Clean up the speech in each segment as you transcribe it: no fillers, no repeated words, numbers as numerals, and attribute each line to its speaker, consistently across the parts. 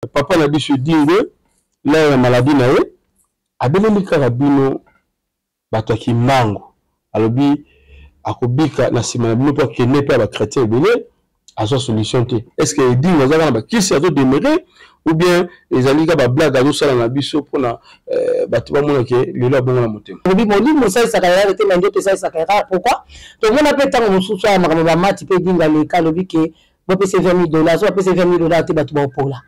Speaker 1: Papa na biso Edingwe lere ya maladie na ye abeleli kaka bino bato ya Kimbangu, alobi akobika na nsima na bino mpo akende mpe ya ba chretien ebele azwa solution te. Est ce que Edingwe aza kaka na bakisi azo demeurer ou bien ezali kaka ba blague azosala na biso mpona bato bamona ke lelo abongola motema?
Speaker 2: Olobi molimo esalisaka erreur te, mais nzoto esalisaka erreur. Pourquoi? Tomona mpe ntango mosusu aya makambo bamati mpe Edingwe aleka alobi ke bopesa 20 000 dollars, so bapesa 20 000 dollars te bato baopola.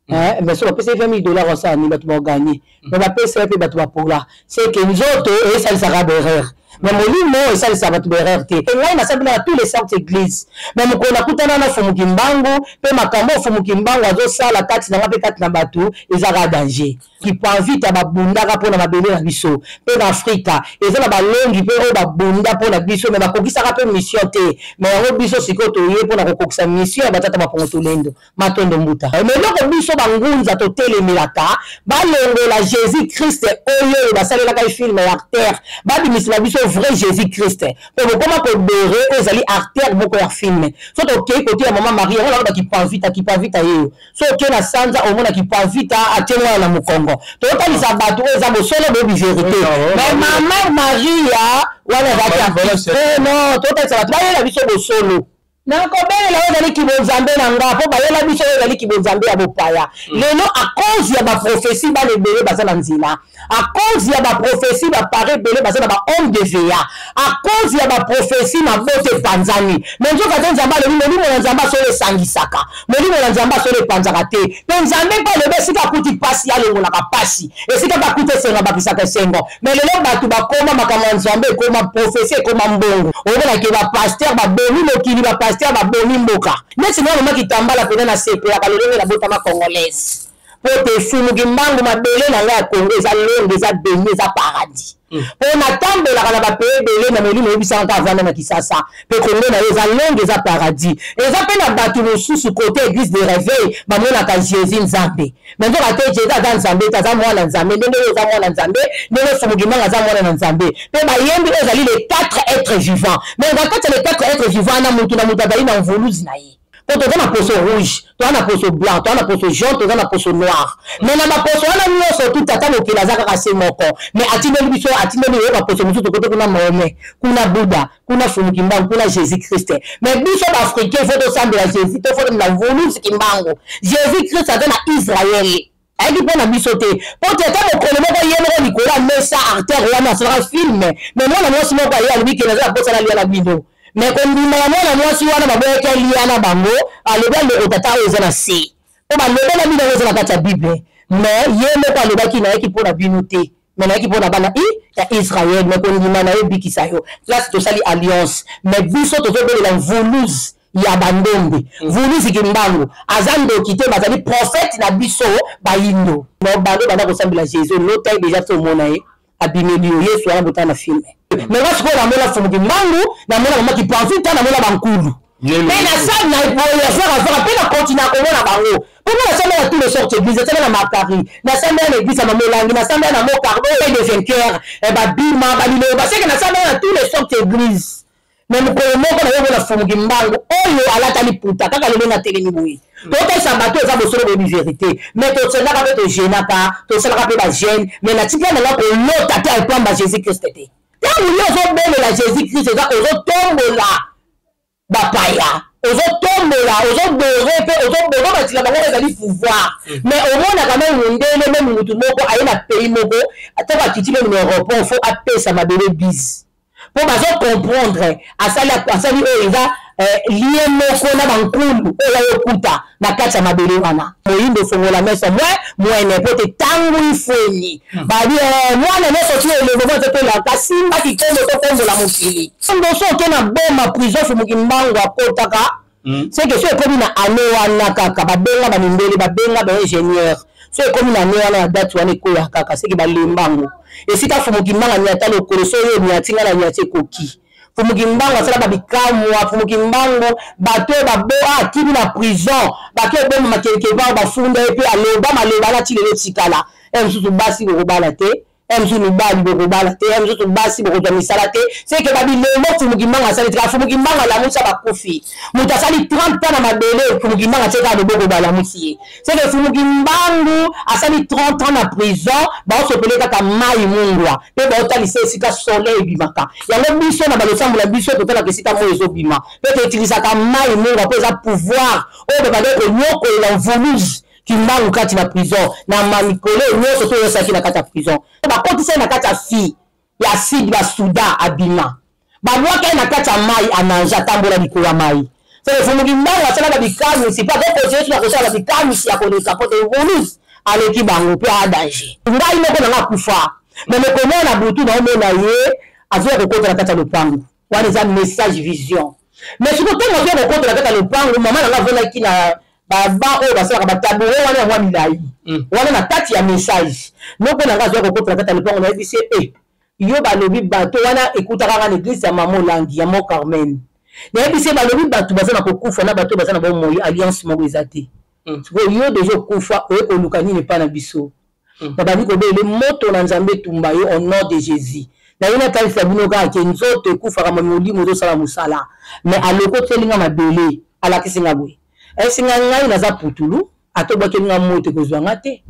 Speaker 2: Mais so bapesa 20 000 dollars osala nini? Bato baoganye. Mais bapesa ye mpe bato bapola. C'est que nzoto esalisaka baerreur, mais molimo esalisaka bato baerreur te. Ngai nasambelaka tous les sortes église, mais mokolo nakutana na Fumu Kimbangu mpe makambo oyo Fumu Kimbangu azosala kati na nga mpe kati na bato ezaka danger. Kipanvita babundaka mpo na mabele na biso mpe na Afrika eza na balongi mpe oyo babunda mpo na biso, me bakokisaka mpe mission te. Me yango biso sikoyo toye mpo na kokokisa mission ya batata bapongo tolendo matondo mbuta. Me eloko biso bangunza totelemelaka, balongola Jésus Christ oyo oyo basalelaka ye film ya acteur, babimisela biso vrai Jésus Christ mpo bokoma kodore oyo ezali acteur moko ya film. So tokei kote ya mama Marie yango naloba Kipanvita, Kipanvita yeyo. So oke na sanza omona Kipanvita atie mwana na mokongo. Totalisa bato oyo eza bosolo, boyebi verité. Mais mama Maria wana ezalaki artiste. Non, totalisa bato bayela biso bosolo. Nakobelela oyo ezali kibonzambe na nga mpo bayela biso oyo ezali kibonzambe ya bopaya. Lelo à cause ya baprophétie bana ebele baza na nzela, à cause ya baprophétie bapare ebele baza na bahomme de veya, à cause ya baprophétie mabota epanzani. Me nzoka te Nzambe alobi molimo na Nzambe asolo esangisaka, molimo na Nzambe asolo epanzaka te. Mpe Nzambe mpe alobi esika akuti pasi alongolaka pasi, esika mpe akuti esengo abakisaka esengo. Me lelo bato bakoma makambo ya Nzambe ekoma prophétie, ekoma mbongo. Omonake bapasteur babomi mokili, bapasteur babomi mboka. Neti mwana mama Kitambala mpenza nasepelaka lolenge nabotama congolaise, mpo te Fumu Kimbangu mabele na ngai ya Congo eza longo, eza beni, eza paradis. Mpo natambolaka na bapays ebele na molimo oyebisaka kaka avanda na Kisasa mpe Congo na yo eza longo, eza paradis. Eza mpe na bato mosusu kote église de réveil bamonaka Jésus Nzambe, me nzoka te Jésus aza Nzambe te, aza mwana Nzambe. Ndenge oyo oza mwana Nzambe, ndenge Fumu Kimbangu aza mwana na Nzambe. Mpe bayembi oyo ezali les quatre êtres vivants, mais na kati ya les quatre êtres vivants wana mutu na mutu azali na mvuluzi na ye. Mpo toza na poso rouge, toza na poso blanc, toza na poso jaune, toza na poso noir. Mais na baposo wana nyonso tu tata mokili aza kaka se moko, mais atindeli biso, atindeli oyo baposo mosusu kote kuna Mahomet, kuna Buddha, kuna Fumu Kimbangu, kuna Jésus Christ. Mais biso baafricain fo tosambela Jésus to fo na mvuluzi Kimbangu. Jésus Christ aza na Israël, ayaki mpo na biso te, mpo te ata mokolo moko ye moko likolo ya mesa artère wana asalaka film. Mais mwana mwasi moko aye alobi ke naza na posa nalia na bino, me kondima ya mwana mwasi wana baboyaki alia na bango. Alobi aloko tata oyo eza na se, mpo balobela bino yango eza na kati ya Bible. Mais ye moko alobaki nayaki mpo na bino te, me nayaki mpo na bana i ya Israel. Me kondima na yo ebikisa yo. Place tosali alliance, me biso tozobelela mvuluzi ya bandombe. Mvuluzi Kimbangu aza ndoki te, bazali prophète na biso bayindo. Bando banda kosambela Jésus lota ye deja, so omona ye abimeli yo Yesu wana botala na film. Me nga sikoyo namona Fumu Kimbangu, namona mama Kipanvita, namona bankulu mpe nasali na boye afaka mpe na continue komona bango. Mpo nga nasambela tous les sortes église, nasambela na Makari, nasambela na église ya Mamolangi, nasambela na Mokardo de vainqueur, babima balilo baseke, nasambela na tous les sortes église. Me mokolo moko nayomona Fumu Kimbangu oyo alata liputa kaka lelo natelemi boye. Totalisa bato eza bosolo, boyebi verité. Me tosendaka mpe togenaka, tosalaka mpe bagene, me natikala nanga kolota te alpamba Jésus Christ te. Ntango yo ozobelela Jésus Christ, eza ozotombola bapaya, ozotombola, ozodore mpe ozobatila bango ezali pouvoir. Mais omonaka meme mondele, meme mutu moko aye na pays moko, ntango akiti meme na aéroport fo apesa mabele bise, mpo bazocomprendre asali asali oyo eza lien moko na bankulu oyo ayokuta na kati ya mabele wana. Moyindo fongola meso mwe mwene, mpo te ntango ifweni babi mwana nyonso ti elego mpo totolaka simba kikombo tokombola mokili. Ndoso oke na boma prison Fumu Kimbangu akotaka, seke so ekomi na ane wana kaka babenga bamindele, babenga baingénieur. So ekomi na ane wana na date wana ekoya kaka, seke balemba yango esika Fumu Kimbangu aniata lokolo. So oyo oniati nga na niati ekoki. Fumu Kimbangu asala babikamwa. Fumu Kimbangu bato oyo babo akimi na prison bake obomama quelque part, bafunda ye mpe aloba maloba na ti lelo etikala. E mosusu basi kokobala te. Ya mosusu mibali bokobala te, ya mosusu basi bokozwa misala te. Seke babilembo Mfumu Kimbangu asali tika Mfumu Kimbangu alamusa bakufi. Moto asali 30 ans na mabele, Mfumu Kimbangu atie kaka loboko balamusi ye. Seke Mfumu Kimbangu asali 30 ans na prison, baosopele kaka mai mungwa mpe baotalisa esika soleil ebimaka. Yango biso na balosambo na biso totalaka esika moi ezobima mpe toutilisaka mai mungwa mpo eza pouvoir oyo babandaki konyokolela mvuluzi Kimbangu kati na prison na mamikolo nyonso to oyosaki na kati ya prison. Bakotisa ye na kati ya fi ya acide, basuda abima, babwaka ye na kati ya mai, anange atambola likolo ya mai. Seke Mfumu Kimbangu asalaka bikamwisi mpe akokontinue na kosala bikamwisi ya koleka mpo te mvuluzi aleki bango mpe a danger. Ngai moko nanga akufa me mokomona na butu naomona ye azoya kokota na kati ya lopango wana, eza message vision. Mais sikoyo ntango azoya kokota na kati ya lopango, mama nanga avandaki na baba oyo basalaka batabure wana ya mwa milai wana na kati ya message. Noko na nga azoya kokota na kati ya lopango, nayebisi ye e yo balobi bato wana ekutaka nga na eglise ya mama Olangi ya Mont Carmen. Nayebisi ye balobi bato baza na kokufa na bato baza na bomoi, alliance moko eza te. Sikoyo yo deja okufa, oye koluka nini epai na biso? Babandi kobele moto na Nzambe etumba yo au nom de Jésus. Naye natalisa bino kaka ke nzoto ekufaka, ma molimo ezosala mosala. Mais alokoteli nga mabele, alakisi nga boye, ayebisi nga ngai naza putulu, ata obwakeli nga moto ekozwa nga te.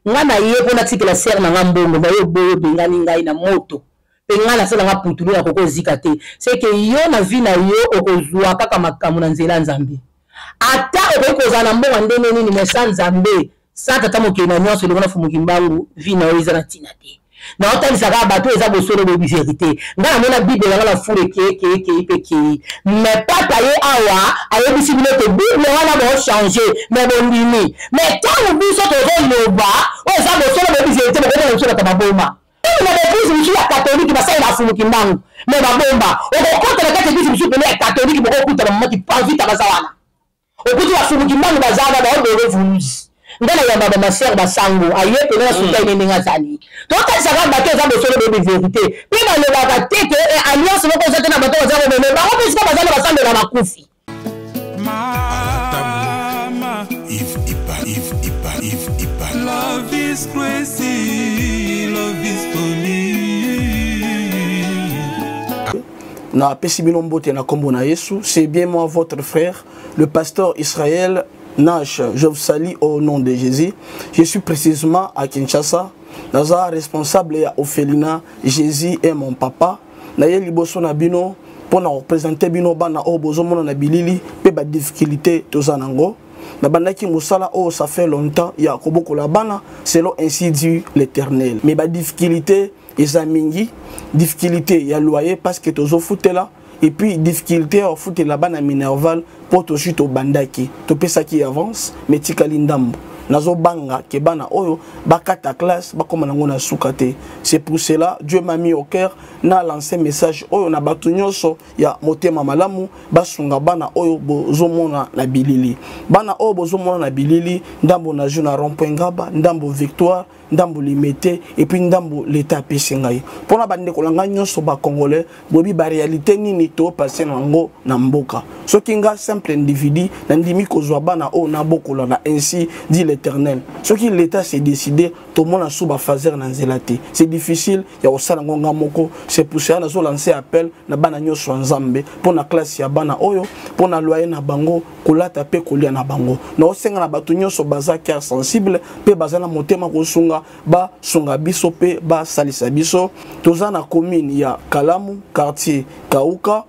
Speaker 2: Nga na ye mpo natikela sere na nga mbongo, ma yo oboyi, obengani ngai na moto, mpe ngai nasala nga putulu, nakoki ozika te. Seke yo na vi na yo okozwa kaka makambo na nzela ya Nzambe. Ata okoki kozala na mbongo ya ndenge nini, mais sa Nzambe, sa tata mokeli na nyonso elongo na Fumu Kimbangu, vi na yo eza na ntina te. Naotalisa kaka bato eza bosolo, boyebi verité. Ngai namona Bible nanga na fulu ekei ekei ekei mpe ekei, mais papa ye awa ayebisi bino te Bible wana bochange, mais bondimi. Mais ntango biso tozoloba oyo eza bosolo, boyebi verité, bokomona biso bato maboma. Na baeglise mosusu ya katolike basalela Fumu Kimbangu, mais babomba. Okokota na kati eglise mosusu pene ya katolike, bokokuta bamama Kipanvita baza wana, okuti bafumu Kimbangu baza wana baodore vuluzi. Nga na yamba bamasere basango aye pene na suka ine ndenge azali. Totalisaka bato eza bosolo, boyebi verité. Mpe balobaka te ke alliance moko eza te na bato baza komeme bango, mpe esika baza na basambela bakufi.
Speaker 3: Mama
Speaker 4: Yves Ipa, Yves Ipa, Yves Ipa.
Speaker 3: Love is crazy, love is funny.
Speaker 5: Na pesi bino mbote na kombo na Yesu. C'est bien moi, votre frère, le pasteur Israël Nash. Je vous salue au nom de Jésus. Je suis précisément à Kinshasa. Naza responsable ya orphelinat Jésus est mon papa. Naye liboso na bino mpo na représenter bino bana oyo bozomona na bilili mpe ba difficulté toza nango. Nabandaki mosala oyo ça fait longtemps ya kobokola bana selon ainsi dit l'Éternel. Mais ba difficulté eza mingi, difficulté ya loyer parce que tozofutela, et puis difficulté ya kofutela bana minerval mpo tozwi tobandaki topesaki avance mais tikali ndambo. Nazobanga ke bana oyo bakata classe bakoma nango na suka te. C'est pour cela Dieu m'a mis au cœur na lancer message oyo na bato nyonso ya motema malamu basunga bana oyo bozomona na bilili. Bana oyo bozomona na bilili, ndambo na jeu na rond-point Ngaba, ndambo Victoire, ndambo Limete, et puis ndambo l'État apesi ngai. Mpona bandeko na ngai nyonso ba Congolais, boyebi ba réalité nini to passer nango na mboka. Soki nga simple individu nandimi kozwa bana oyo nabokola na ainsi dit l'Éternel. Soki l'État s'est décidé, tomona sous ba phaser na nzela te. C'est difficile ya kosala ngo nga moko. C'est pour cela nazo lancer appel na bana nyonso ya Nzambe mpona classe ya bana oyo, mpona loyer na bango, kolata pe kolia na bango. Naosenga na bato nyonso baza cœur sensible pe baza na motema kosunga, basunga biso pe basalisa biso. Toza na commune ya Kalamu, quartier Kauka,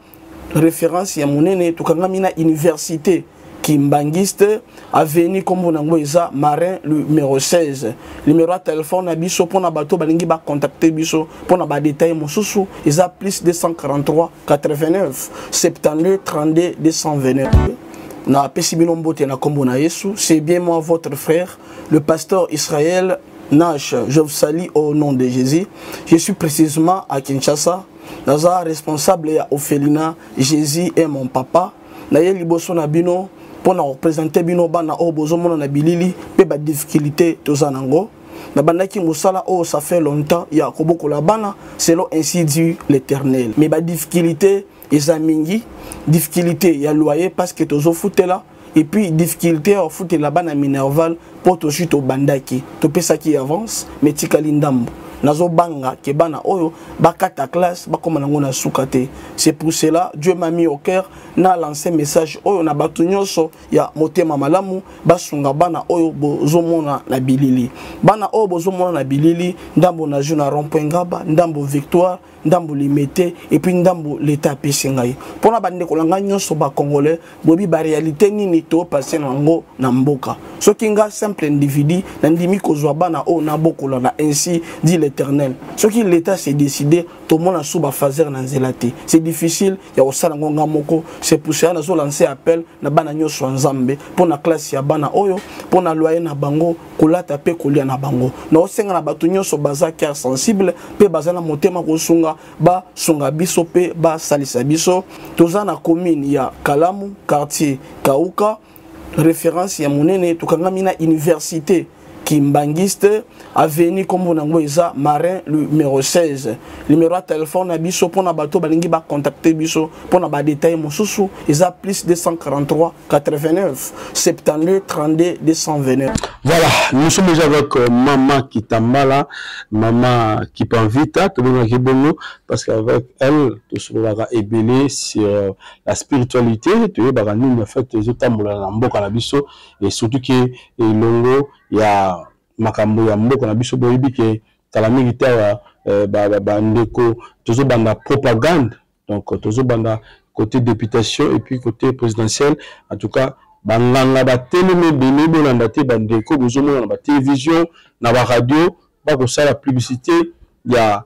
Speaker 5: référence ya monene, tokangami na université Kimbanguiste, avenue kombo nango eza Marin numéro 16. Numéro ya téléphone na biso mpona bato balingi ba contacter biso mpona ba détail mosusu eza plus 243 89 72 32 229. Na pesi bino mbote na kombo na Yesu. C'est bien moi, votre frère, le pasteur Israël Nash. Je vous salue au nom de Jésus. Je suis précisément à Kinshasa. Naza responsable ya orphelinat Jésus est mon papa. Naye liboso na bino mpona représenter bino bana oyo bozomona na bilili mpe ba difficulté toza nango. Nabandaki mosala oyo ça fait longtemps ya kobokola bana selon ainsi dit l'Éternel. Mais ba difficulté eza mingi, difficulté ya loyer parce que tozofutela, et puis difficulté ya kofutela bana minerval mpo tozwi tobandaki topesaki avance mais tikali ndambo. Nazobanga ke bana oyo bakata classe, bakoma nango na suka te. C'est pour cela Dieu m'a mis au cœur na lancer message oyo na bato nyonso ya motema malamu, basunga bana oyo bozomona na bilili. Bana oyo bozomona na bilili, ndambo na jeu na rond-point Ngaba, ndambo Victoire, ndambo Limete, et puis ndambo l'État apesi ngai. Mpona bandeko na ngai nyonso ba Congolais, boyebi ba réalité nini to passer na yango na mboka. Soki nga simple individu nandimi kozwa bana oyo nabokola na ainsi dit l'Éternel. Soki l'État s'est décidé, tomona sous ba phaser na nzela te. C'est difficile ya kosala yango nga moko. C'est pour cela nazo lancer appel na bana nyonso ya Nzambe mpona classe ya bana oyo, mpona loyer na bango, kolata mpe kolia na bango. Naosenga na bato nyonso baza cœur sensible mpe baza na motema kosunga, basunga biso mpe basalisa biso. Toza na commune ya Kalamu, quartier Kauka, référence ya monene. Tokangami na université Kimbanguiste, avenue kombo nango eza Marin numéro 16. Numéro ya téléphone na biso mpona bato balingi ba contacter biso mpona ba détail mosusu eza plus 243 89 72 32 229.
Speaker 1: Voilà, nous sommes déjà avec Maman Kitambala, Maman Kipanvita, tout le monde qui bongo, parce qu'avec elle, tout ce qu'on va ébélé sur la spiritualité, tu vois, bah, nous, en fait, les autres, na mboka na biso, et surtout que elongo ya makambo ya mboka na biso, boyebi ke kala mingi te awa, bandeko tozobanda propagande, donc tozobanda côté députation et puis côté présidentiel. En tout cas, banganga batelemi ebele, bolanda te bandeko bozomona na batélévision, na baradio, bakosala publicité ya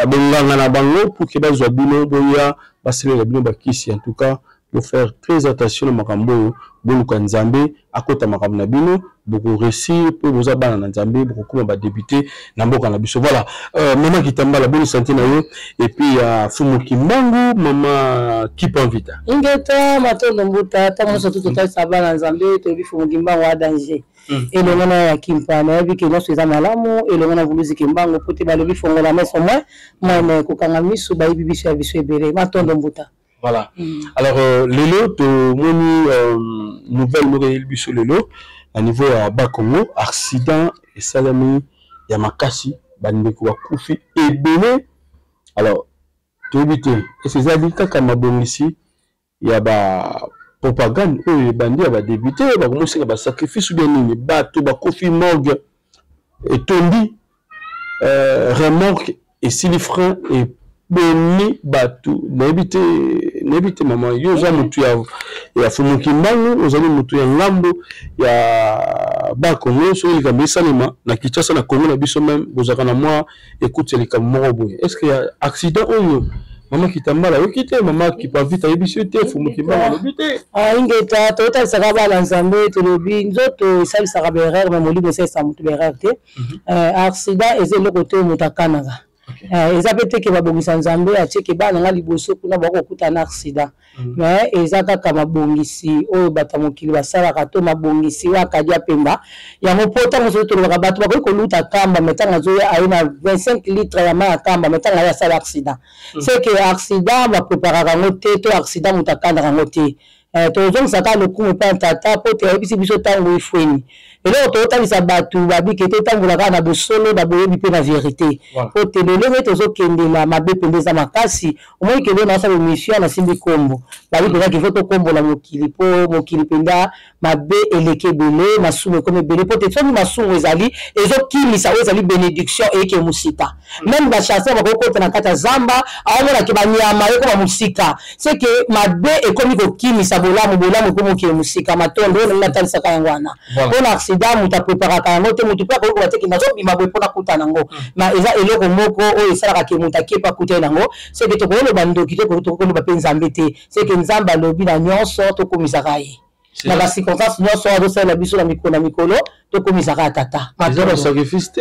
Speaker 1: bonganga na bango pour ke bazwa bino boya basalela bino bakisi. En tout cas, faut faire très attention na makambo oyo, boluka Nzambe akota makambo na bino, bokoréussir mpo boza bana na Nzambe, bokokoma badéputé na mboka na biso. Voilà, Mama Kitambala, boni santé na yo? Et puis ya Fumu Kimbangu, Mama Kipanvita.
Speaker 2: Ingeta, matondo mbuta. Ntango nyonso tu totalisa bana Nzambe, toyebi Fumu Kimbangu a danger. Elongo na ya Kimpa, nayebi ke nyonso eza malamu elongo na Vuluzi Kimbangu, po te balobi fongola meso mwe mwene kokanga miso, bayebi biso ya biso ebele. Matondo mbuta.
Speaker 1: Voilà. Alors, lelo tomoni nouvelle moko eyeli biso lelo na niveau ya Bakongo, accident esalemi ya makasi, bandeko bakufi ebele. Alors toyebi te ese ezali kaka mabongisi ya ba propagande oyo ebandi ya badéputé, bakomosenga basacrifice ou bien nini. Bato bakufi, morgue etondi, remorque esili frein ebomi bato. Nayebi te, nayebi te. Mama, yo oza motu ya Fumu Kimbangu, ozali motu ya ngambo ya Bakongo. Soki likambo esalema na Kinshasa, na Kongo na biso même, bozalaka na mwa écoute ya likambo moko boye. Est ce que ya accident oyo, Mama Kitambala ayoki te, Mama Kipavita ayebisi yo te, Fumu Kimbangu alobi te?
Speaker 2: Ah, ingeta, totalisaka bana Nzambe, tolobi nzoto esalisaka baerreur, mais molimo esalisaka moto baerreur te. Accident eza eloko te oyo moto akanaka. Eza mpe te ke babongisa, Nzambe atieke bana nga liboso kuna bakokutana na accident, mais eza kaka mabongisi oyo bato ya mokili basalaka to mabongisi oyo akadi apemba yango. Mpo ntango mosusu tolobaka bato bakoki koluta kamba, mais ntango azoya aye na 25 litre ya mai ya kamba, mais ntango aye asala accident, c'est que accident bapreparaka yango te, to accident moto akandaka yango te. Tozongisa kaka lokumu epai ya tata, mpo te ayebisi biso ntango efweni. Eloko tozotalisa bato babike, totambola kaka na bosolo, na boyebi mpe na vérité, po te lolenge tozokendela mabe mpenza eza makasi. Omoni kende nasala émission, nasimbi nkombo babi mpenza kifo tokombola mokili, mpo mokili mpenza mabe eleki ebele, masumu ekomi ebele, mpo te soki masumu ezali ezokimisa oyo ezali bénédiction, eyeke mosika. Même bachasseur bakokota na kati ya zamba, aomonake banyama ekoma mosika. C'est que mabe ekomi kokimisa bolamu, bolamu ekomi okende mosika. Matondo. Oyo ndenge natalisaka yango wana, mpona accident moto apreparaka yango te. Moto mpe akoki koba te ke nazobima boye mpona kutana yango, mais eza eloko moko oyo esalaka ke moto akepa akutani yango. C'est que tokoloba ndoki te, tokoloba mpe Nzambe te. C'est que Nzambe alobi na nyonso, tokomisaka ye na bacirconstance nyonso oyo azosalela biso na mikolo na mikolo, tokomisaka ya tata.
Speaker 1: Eza basacrifice te.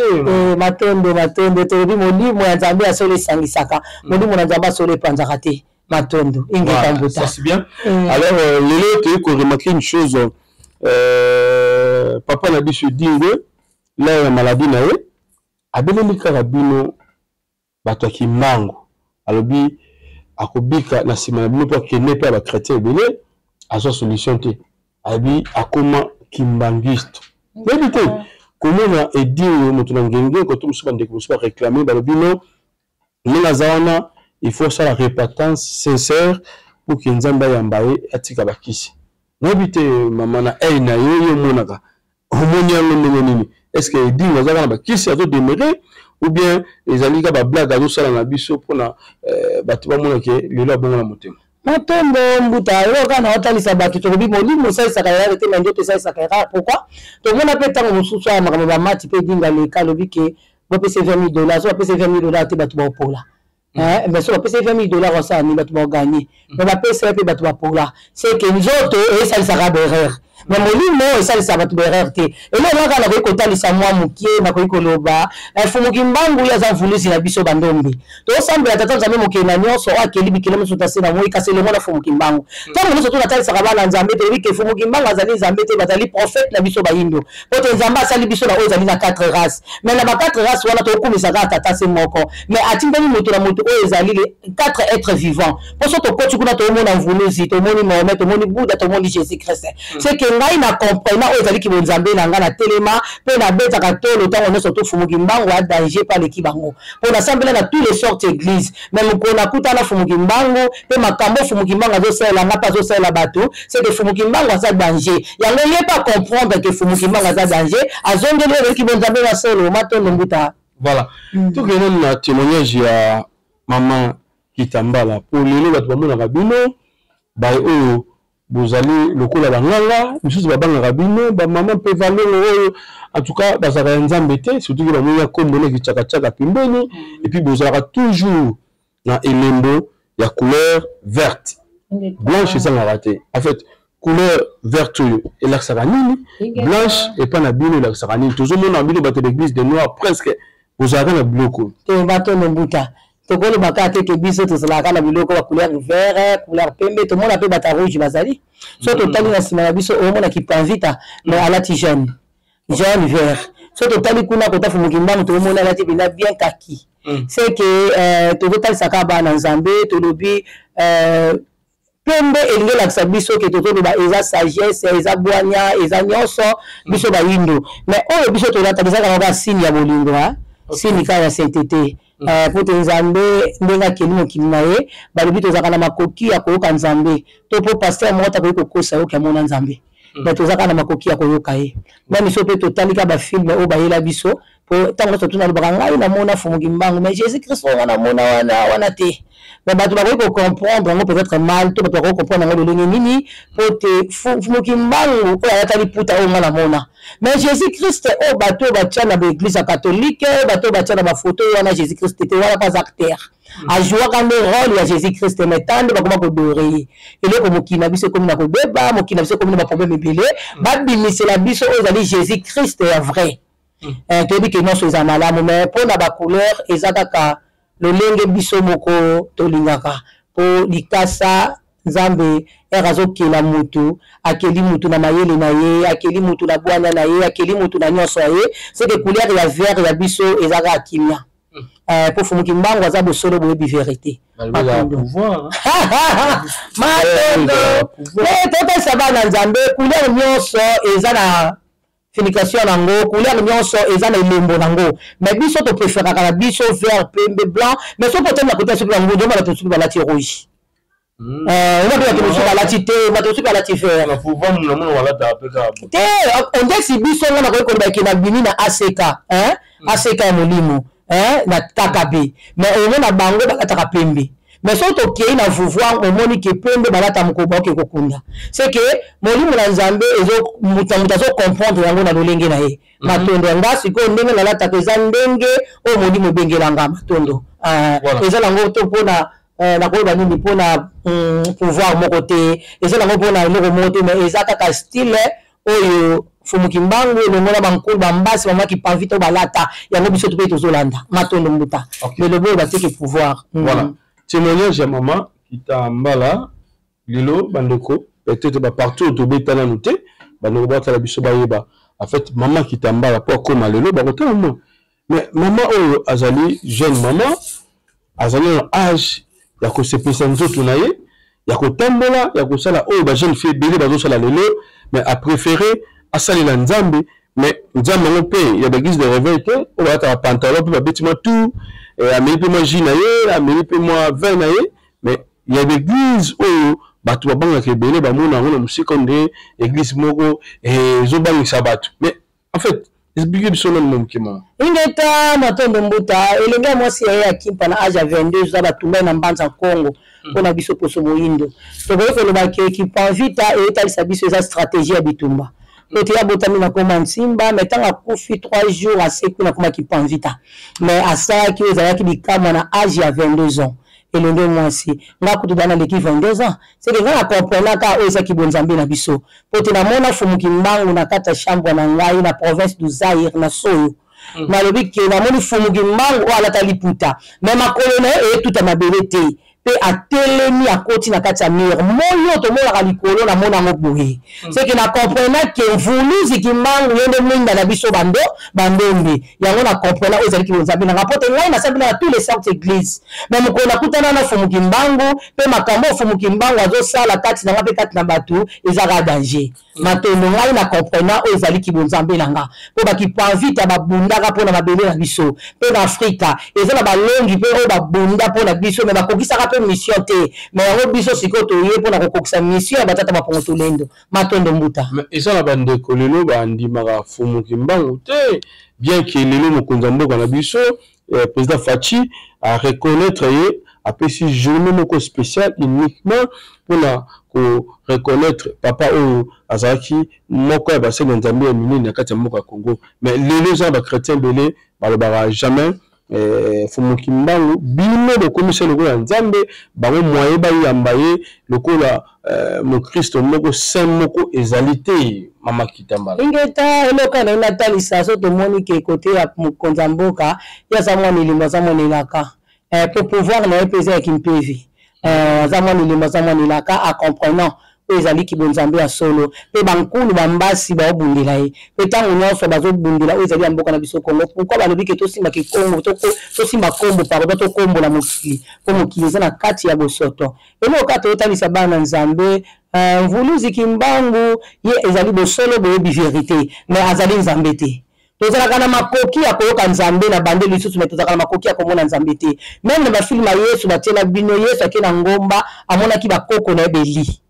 Speaker 2: Matondo, matondo. Tolobi molimo ya Nzambe ya solo esangisaka, molimo na Nzambe ya solo epanzaka te. Matondo, ingeta mbuta.
Speaker 1: Ça c'est bien. Alors lelo toyei koremarquer une chose, papa na biso Edingwe, l'heure ya maladie na ye, abeleli kaka bino bato ya Kimbangu, alobi akobika na nsima na bino, mpo akende mpe ya bachrétien ebele, azwa solution te, ayebi akoma kimbanguiste. Nayebi te. Komona Edingo moto na ngenge, koto mosusu bandeko mosusu baréclame, balobi non, ndenge aza wana il faut asala repentance sincère pour que Nzambe ayamba ye, atika bakisi. Nayebi te mama, na œil na yo, yo omonaka, omoni yango ndenge nini? Est ce que Edingo aza kaka na bakisi azodemere, ou bien ezali kaka bablague azosala na biso mpona bato bamona ke lelo abongo na motema?
Speaker 2: Matombo mbuta, oyo kaka na otalisa bato, tolobi molimo esalisaka erreur te, mais nzoto esalisaka erreur. Pourquoi? Tomona mpe ntango mosusu aya makambo bamati mpe Edinga leka, alobi ke bopesa 20 000 dollars, so bapesa 20 000 dollars te, bato baopola. Mais so bapesa 20 000 dollars, osala nini? Bato baoganye, mais bapesa ye mpe, bato bapola. C'est que nzoto esalisaka baerreur, mais molimo esalisaka bato baerreur te. Eloko kaka nakoki kotalisa mwa mokie, nakoki koloba, Fumuki Mbangu, ye aza mvuluzi na biso bandombe. Tosambela Tata Nzambe mokili na nyonso, oyo akeli bikele mosusu ta se na moi, kasi elongo na Fumuki Mbangu. Ntango nyonso to natalisaka bana Nzambe, toyebi ke Fumuki Mbangu azali Nzambe te, bazali prophète na biso bayindo, po te Nzambe asali biso na oyo ezali na quatre race, mais na ba quatre race wana tokokumisa kaka Tata se moko, mais atindeli moto na moto oyo ezali les quatre êtres vivants. Mpo so tokoti kuna, tomona mvuluzi, tomoni Mohamed, tomoni Buddha, tomoni Jésus Christ. C'est que ngai na comprena oyo ezaliki bonzambe na ngai, na telema mpe nabetaka tolo ntango nyonso tofumuki Mbangu a danger mpe aleki bango, mpo nasambela na tous les sortes église, mais mokolo nakutana Fumuki Mbangu mpe makambo Fumuki Mbangu azosalela nga mpe azosalela bato, c'est que Fumuki Mbangu aza danger. Yango ye mpe acomprendre ke Fumuki Mbangu aza danger, azongeli oyo ezaliki bonzambe na solo. Matondo mbuta.
Speaker 1: Voilà, tokende na témoignage ya mama Kitambala, po lelo bato bamonaka bino baye oyo bozali lokola banganga, misusu babangaka bino bamama mpe valongo oyo en tout cas bazalaka ya Nzambe te, surtout ke bamoni ya kombo na kichakachaka pembeni, et puis bozalaka toujours na elembo ya couleur verte, blanche ezangaka te. En fait, couleur verte oyo elakisaka nini? Blanche epai na bino elakisaka nini? Tozomona bino bato ya l'église de noir, presque bozalaka na biloko.
Speaker 2: Te, batono mbuta, tokoloba kaka te ke biso tozalaka na biloko ba couleur vert, couleur pembe. Tomona mpe bato ya rouge bazali. So totali na nsima na biso, omona Kipanvita, mais alati jaune, jaune vert. So totali kuna kota Fumuki Mbangu, tokomona alati mpenza bien kaki. C'est que tozotalisa kaka bana Nzambe, tolobi pembe elingi elakisa biso ke tozoloba eza sagesse, eza bwanya, eza nyonso biso bayindo. Mais oyo biso tolata eza kaka kaka signe ya bolingo, signe kaka ya sainteté, po te Nzambe ndenge akeli mokili na ye, balobi tozalaka na makoki ya koyoka Nzambe to mpo pasteur moko takoki kokosa yoki amona Nzambe, mais toza kaka na makoki ya koyoka ye. Meme so mpe totali kaka bafilm oyo bayela biso, po ntango nyonso tuna alobaka ngai namona Fumuki Mbangu, mais Jésus Christ oyo nga namona wana wana te. Mais bato bakoki kocomprendre yango peut-être mal, to bato bakoki comprendre yango lolenge nini, po te Fumuki Mbangu oyo alata liputa oyo nga namona, mais Jésus Christ oyo bato oyo batia na baeglise ya catholique, bato oyo batia na bafoto wana, Jésus Christ te wana, mpo aza acteur, ajouaka nde rôle ya Jésus Christ. Mais tala nde bakoma kodore ye eloko. Mokili na biso ekomi na kobeba, mokili na biso ekomi na baproblème ebele. Babimisela biso oyo ezali Jésus Christ ya vrai. Toyebi ke nyonso eza malamu, mais mpo na bacouleur eza kaka lolenge biso moko tolingaka, mpo likasa Nzambe ere azokela mutu, akeli mutu na mayele na ye, akeli mutu na bwanya na ye, akeli mutu na nyonso ya ye. C'est que couleur ya vert ya biso eza kaka kimia, mpo Fumuki Mbangu aza bosolo, boyebi vérité. Matondo. Totalisa bana Nzambe, couleur nyonso eza na signification nango, couleur nyonso eza na elembo nango, mais biso topréféraka na biso vert, pembe, blanc. Mais soki otali na kota, soki bangundu, omona bato mosusu balati rouge, oma mpe bato mosusu balati te, bato mosusu balati vert te. Ondesi biso, nga nakoki koloba eke nabimi na ACK, ACK ya molimo na KKB, mais omona bango balataka pembe. Mais soki tokei na pouvoir, omoni ke pembe balata mokolo baoke kokunda. C'est que molimo na Nzambe, moto na moto azocomprendre yango na lolenge na ye. Matondo. Nga sikoyo ndenge nalataka eza ndenge oyo molimo ebengelanga. Matondo. Eza nango to mpona nakoyeba nini, mpona pouvoir moko te, eza nango mpona eloko moko te, mais eza kaka style oyo Fumuki Mbangu elongo na bankulu bambasi mama Kipanvi to balata yango, biso to mpe tozolanda. Matondo mbuta. Belobi oyo bateke pouvoir.
Speaker 1: Voilà témoignage ya mama Kitambala. Lelo bandeko, peut-être bapartout oyo tobeta nanu te, bandeko batala biso, bayeba en fait mama Kitambala mpo akóma lelo, bakotala mo. Mais mama oyo azali jeune mama, azali na age ya kosepelisa nzoto na ye, ya kotambola, ya kosala oyo bajeune fille ebele bazosala lelo, mais apréféré asalela Nzambe. Mais nzambe yango mpe ya baeglise de réveil te oyo balataka pantalon mpe babeti mwa tour, ameli mpe mwa jus na ye, ameli mpe mwa vin na ye. Mais ya baeglise oyo bato babangaka ebele, bamona yango na mosika nde eglise moko ezobangisa bato. Mais en fait, explique biso nanu mwa moke, mama.
Speaker 2: Ingeta, matondo mbuta. Elenge ya mwasi ya ye akimpa na age ya 22 za batumbai na Mbanza Kongo. Mpona biso poso moyindo, tokoki koloba ke Kipanvita eyetalisa biso eza stratégie ya bitumba, po te abotami na koma Nsimba, mais ntango akufi 3 jours asekwi na koma Kipanvita. Mais asalaki oyo ezalaki bikamwa na age ya 22 ans, elenge mwasi. Nga kutu da naleki 22 ans, seke nga na comprenaka oyo ezaki bonzambe na biso, po te namona Fumuki Mbangu na kati ya chambre na ngai na province du Zaire na Soyo. Nalobi ke namoni Fumuki Mbangu oyo alata liputa, mais makolo na ye eyetuta mabele te, mpe atelemi, akoti na kati ya mur. Moi oyo tomonaka likolo, namona yango boye. Seke na comprena ke Mvuluzi Kimbangu ye nde mwinda na biso bando bandombe. Yango na comprena oyo ezalaki bonzambe nanga, mpo te ngai nasambela na tous les sortes église, mais mokolo nakutana na Fumu Kimbangu mpe makambo oyo Fumu Kimbangu azosala kati na nga mpe kati na bato, ezaka danger. Matondo, ngai na comprena oyo ezali kibonzambe na nga, mpo bakipanvita babundaka mpo na mabele na biso mpe na Afrika. Eza na balongi mpe oyo babunda mpo na biso, mais bakokisaka mpe mission te. Mais yango biso sikoyo toye mpo na kokokisa mission ya batata bapongo tolendo. Matondo mbuta.
Speaker 1: Mais eza na bandeko lelo bandimaka Fumu Kimbangu te, bien ke lelo mokonzi ya mboka na biso, président Fatshi, a reconnaître ye, apesi journée moko spéciale uniquement mpona ko reconnaître papa oyo azalaki moko ya basali ya Nzambe ya minene na kati ya mboka ya Congo. Mais lelo eza na bachrétien ebele balobaka jamais Fumu Kimbangu. Bino bokomisa lokola Nzambe, bango moye bayamba ye lokola mokristo moko saint moko ezali te, mama Kitambala.
Speaker 2: Ingeta, eloko na ye natalisa so tomoni ke kote ya mokonzi ya mboka, ye aza mwana elimo, aza mwana elaka, po pouvoir na ye mpe eza ya kimpevi. Aza mwana elimo, aza mwana elaka, acomprenant oyo ezali bonzambe ya solo, mpe bankulu bambasi baobundela ye mpe ntango nyonso bazobundela oyo ezali ya mboka na biso Kongo. Pourquoi balobi ke tosimba kikongo, tosimba kombo, pardon, tokombola mokili, mpo mokili eza na kati ya bosoto. Eloko kaka toyotalisa bana Nzambe, Mvuluzi Kimbangu ye ezali bosolo, boyebi verité, mais azali Nzambe te. Tozalaka na makoki ya koyoka Nzambe na bande lisusu, mais tozalaka na makoki ya komona Nzambe te. Même na bafilme ya Yesu batiela bino, Yesu ake na ngomba, amonaki bakoko na ye beli,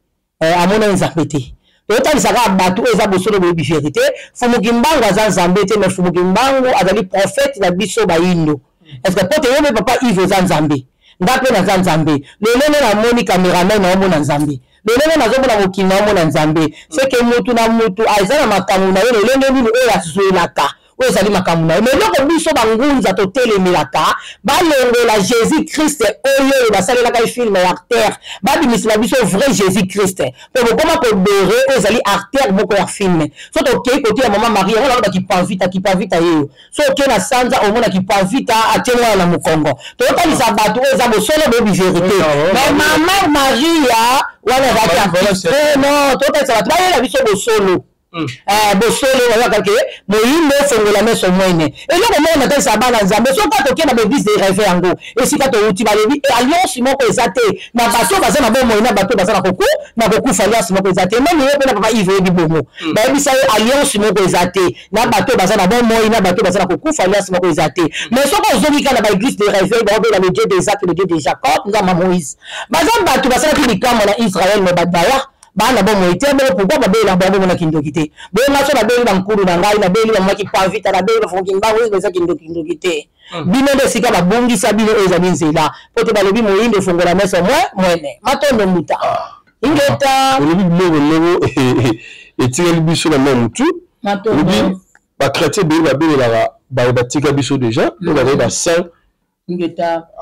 Speaker 2: amonaki Nzambe te. Toyotalisa kaka bato oyo eza bosolo, boyebi verité. Fumu Kimbangu aza Nzambe te, mais Fumu Kimbangu azali prophète na biso bayindo. Est ce que po te yo mpe papa Yves oza Nzambe, nga mpe naza Nzambe? Lelo nde namoni cameraman, naomona Nzambe. Lelo nde nazomona mokili, naomona Nzambe. Seke mutu na mutu aza na makambo na ye, lolenge nini oyo azwelaka oyo ezali makambo na ye. Mais eloko biso bangunza totelemelaka, balongola Jésus Christ oyo oyo basalelaka ye film ya acteur, babimisela biso vrai Jésus Christ, mpo bokoma kodore oyo ezali acteur moko ya film. So tokei kote ya mama Marie, yango nalobaki Panvita, Kipanvita yeyo. So oke na sanza, omona Kipanvita atie mwana na mokongo. Toyotalisa bato oyo eza bosolo, boyebi verité. Mais mama Maria wana azalaki non. Toyotalisa bato bayela biso bosolo. Bosolo oyaka ke moyindo ofongola meso mwene. Eloko moko natalisa bana Nzambe, soki toke na baeglise de réveil, yango esika touti, balobi alliance moko eza te na bato oyo baza na bomoi na bato oyo baza na koku na kokufa. Alliance moko eza te. Même yo mpe na papa Ive oyebi bongo. Bayebisa yo alliance moko eza te na bato oyo baza na bomoi na bato oyo baza na kokufa, alliance moko eza te. Mais soki ozongi kaka na baeglise de réveil, baobela le Dieu d'Isaac, le Dieu de Jacob, Nzambe Moïse. Baza bato basalaki likambo na Israel, mais badaya bana bomoi te. Bongo pourquoi babeli bango bomona kindoki te? Bonga so nabeli bankulu na ngai, nabeli bamaki Pavita, nabeli bafonki Mbangu, eza kindoki ndoki te. Bino nde esika babungisa bino oyo ezali nzela, po te balobi moyindo efongola meso mwe mwene. Matondo mbuta, ingeta.
Speaker 1: Olobi biloko ndenge etikali biso na mwa motu. Olobi bachrétien ebele babelelaka baye batika biso déjà, oyo bazali basaint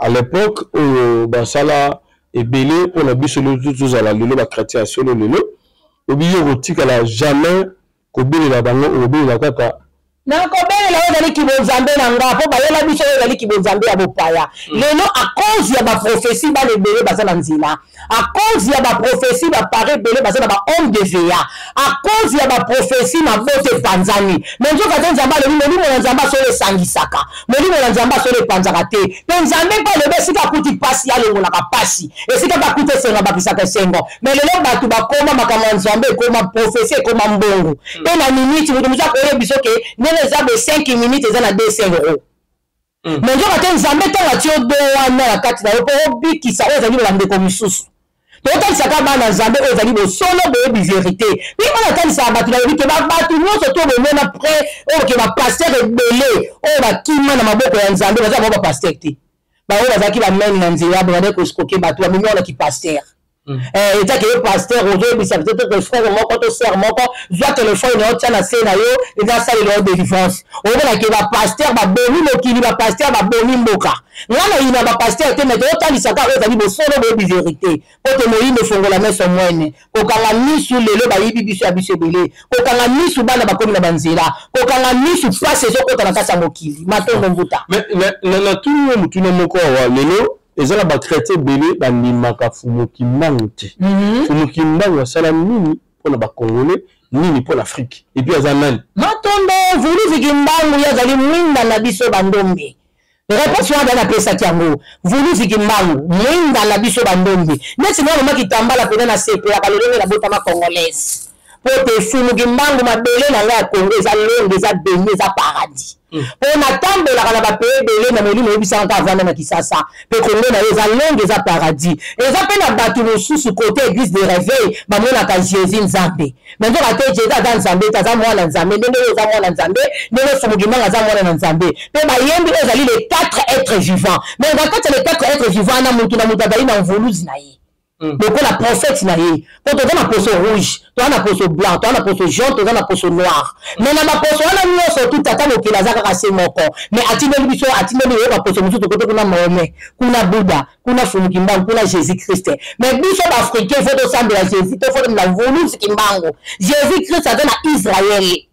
Speaker 1: à l'époque, oyo basala ebele mpona biso lelo tozala lelo bachrétien ya solo lelo. Obi yo kotikala jamais kobelela bango, okobelela kaka.
Speaker 2: Nakobelela oyo ezali kibonzambe na nga, mpo bayela biso oyo ezali kibonzambe ya bopaya. Lelo à cause ya ba prophetie bana ebele baza na nzela, à cause ya ba prophetie ba pare ebele baza na ba homme de veya, à cause ya ba prophetie mabota epanzani. Mais nzoka te Nzambe alobi molimo na Nzambe asolo esangisaka, molimo na Nzambe asolo epanzaka te. Mpe Nzambe mpe alobi esika akuti pasi alongolaka pasi, esika mpe akuti esengo abakisaka esengo. Mais lelo bato bakoma makambo ya Nzambe ekoma prophetie ekoma mbongo. Mpe na minute moto mosusu akoyebi biso ke ndenge eza boye 5 minutes eza na 200 euros. Mais nzoka te Nzambe ntango atie yo don wana na kati na yo mpo obikisa oyo ezali na bandeko mosusu. Totalisaka bana Nzambe oyo ezali bosolo, boyebi verité. Mpe oyo natalisaka bato, nalobi ke bato nyonso to bomona près oyo ke bapasteur ebele oyo bakima na maboko ya Nzambe baza bango bapasteur te. Bango bazalaki bamene na nzela, babandaki koescroquer bato, bamemi wana kipasteur. Ezaki yo pasteur ozoyebisa peut-être frère moko to sœur moko, zwa telefone na yo, tia na se na yo, eza asalela yo délivrance. Omona ke bapasteur babomi mokili, bapasteur babomi mboka. Nga na yina bapasteur te, mais totalisaka oyo ezali bosolo, boyebi verité. Po te moyindo efongola meso mwene, kokanga misu lelo bayibi biso ya biso ebele, kokanga misu bana bakomi na banzela, kokanga misu pasi ezokota na kati ya mokili. Matondo mbuta.
Speaker 1: Natuni yo motuna moko awa. Lelo eza na bachrétien ebele bandimaka Fumu Kimbangu te. Fumu Kimbangu asala nini mpona bacongolais, nini mpona Afrique, et puis aza nani?
Speaker 2: Matondo. Vuluzi Kimbangu ye azali mwinda na biso bandombe. Réponse wana napesaki yango. Vuluzi Kimbangu mwinda na biso bandombe, neti mwana maki tambala mpena nasepelaka lolenge nabotama congolaise, po te Fumu Kimbangu mabele na ngai ya Congo eza longo, eza beni, eza paradis. Mpo natambolaka na bapays ebele na molimo, oyebisaka kaka avanda na Kisasa mpe Congo na yo eza longue, eza paradis. Eza mpe na bato mosusu côté église de réveil bamonaka Jésus Nzambe, mais nzoka te Jésus aza Nzambe te, aza mwana Nzambe. Ndenge oyo oza mwana Nzambe, ndenge Fumu Kimbangu aza mwana na Nzambe. Mpe bayembi oyo ezali les quatre êtres vivants, mais na kati ya les quatre êtres vivants wana, motu na moto azali na mvuluzi na ye lokola prophète na ye. Mpo toza na poso rouge, toza na poso blanc, toza na poso jaune, toza na poso noir, mais na baposo wana nyonso tu tata mokili aza kaka se moko. Mais atindeli biso, atindeli oyo baposo mosusu tokote kuna Mahomet, kuna Buddha, kuna Fumu Kimbangu, kuna Jésus Christ. Mais biso baafricain faut tosambela Jésus to faut na Mvuluzi Kimbangu. Jésus Christ aza na Israele,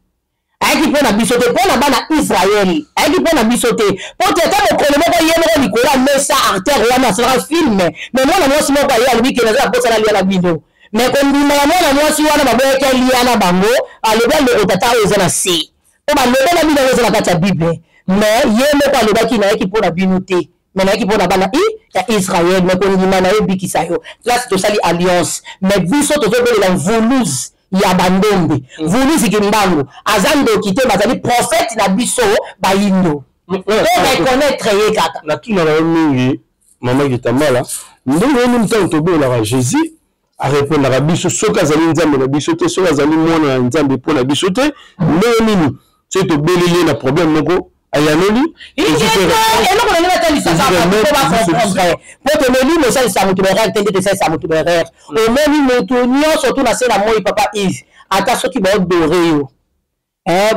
Speaker 2: ayaki mpo na biso te, mpo na bana Israele ayaki mpo na biso te. Mpo te ata mokolo moko ye moko likolo ya mesa artere wana asalaka film, mais mwana mwasi moko aye alobi ke naza na mposa nalia na bino. Mais kondima ya mwana mwasi wana, baboyaki alia na bango. Alobi aloko tata oyo eza na se, mpo balobela bino yango eza na kati ya Bible. Mais ye moko alobaki nayaki mpo na bino te, mais nayaki mpo na bana i ya Israel. Mais kondima na yo ebikisa yo. Place tosali alliance, mais biso tozobelela mvuluzi ya bandombe. Mvuluzi Kimbangu aza ndoki te, bazali prophète na biso bayindo, to reconnaître ye kaka.
Speaker 1: Natuna na yo mingi, mama Kitambala, ndenge nini ntango tobelaka Jésus arépondaka biso soki azali Nzambe na biso te, soki azali mwana ya Nzambe mpo na biso te? Ndenge nini soki tobeleli ye na problème moko ayanoli?
Speaker 2: Eloko na ngai natalisaka po bacomprendre, po te molimo esalisa moto baerreur te, nde tosalisa moto baerreur. Omoni moto nyonso tu na se na moi, papa Yves, ata soki baodore yo,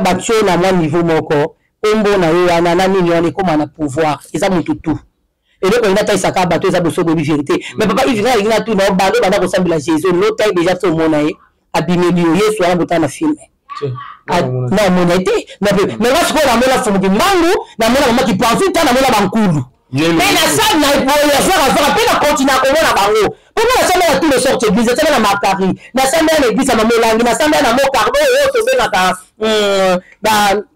Speaker 2: batio na mwa niveau moko, kombo na yo wana na nini wana ekóma na pouvoir, eza motu tu. Eloko olingi atalisaka bato eza boso, boyebi vérité. Mais papa Yves, ngai alingi natuna yo, bando banda kosambela Jésus, lota ye déjà so omona ye abimeli yo Yesu wana botala na film namona te? Mais nga sikoyo namona Fumu Kimbangu, namona mama Kipanfita, namona bankulu, mpe nasali na boye afaka, mpe na continue komona bango. Mpo nga nasambela na tous les sortes église, nasambela na Makari, nasambela na église ya Mamolangi, nasambela na Mokardo oyo tobengaka,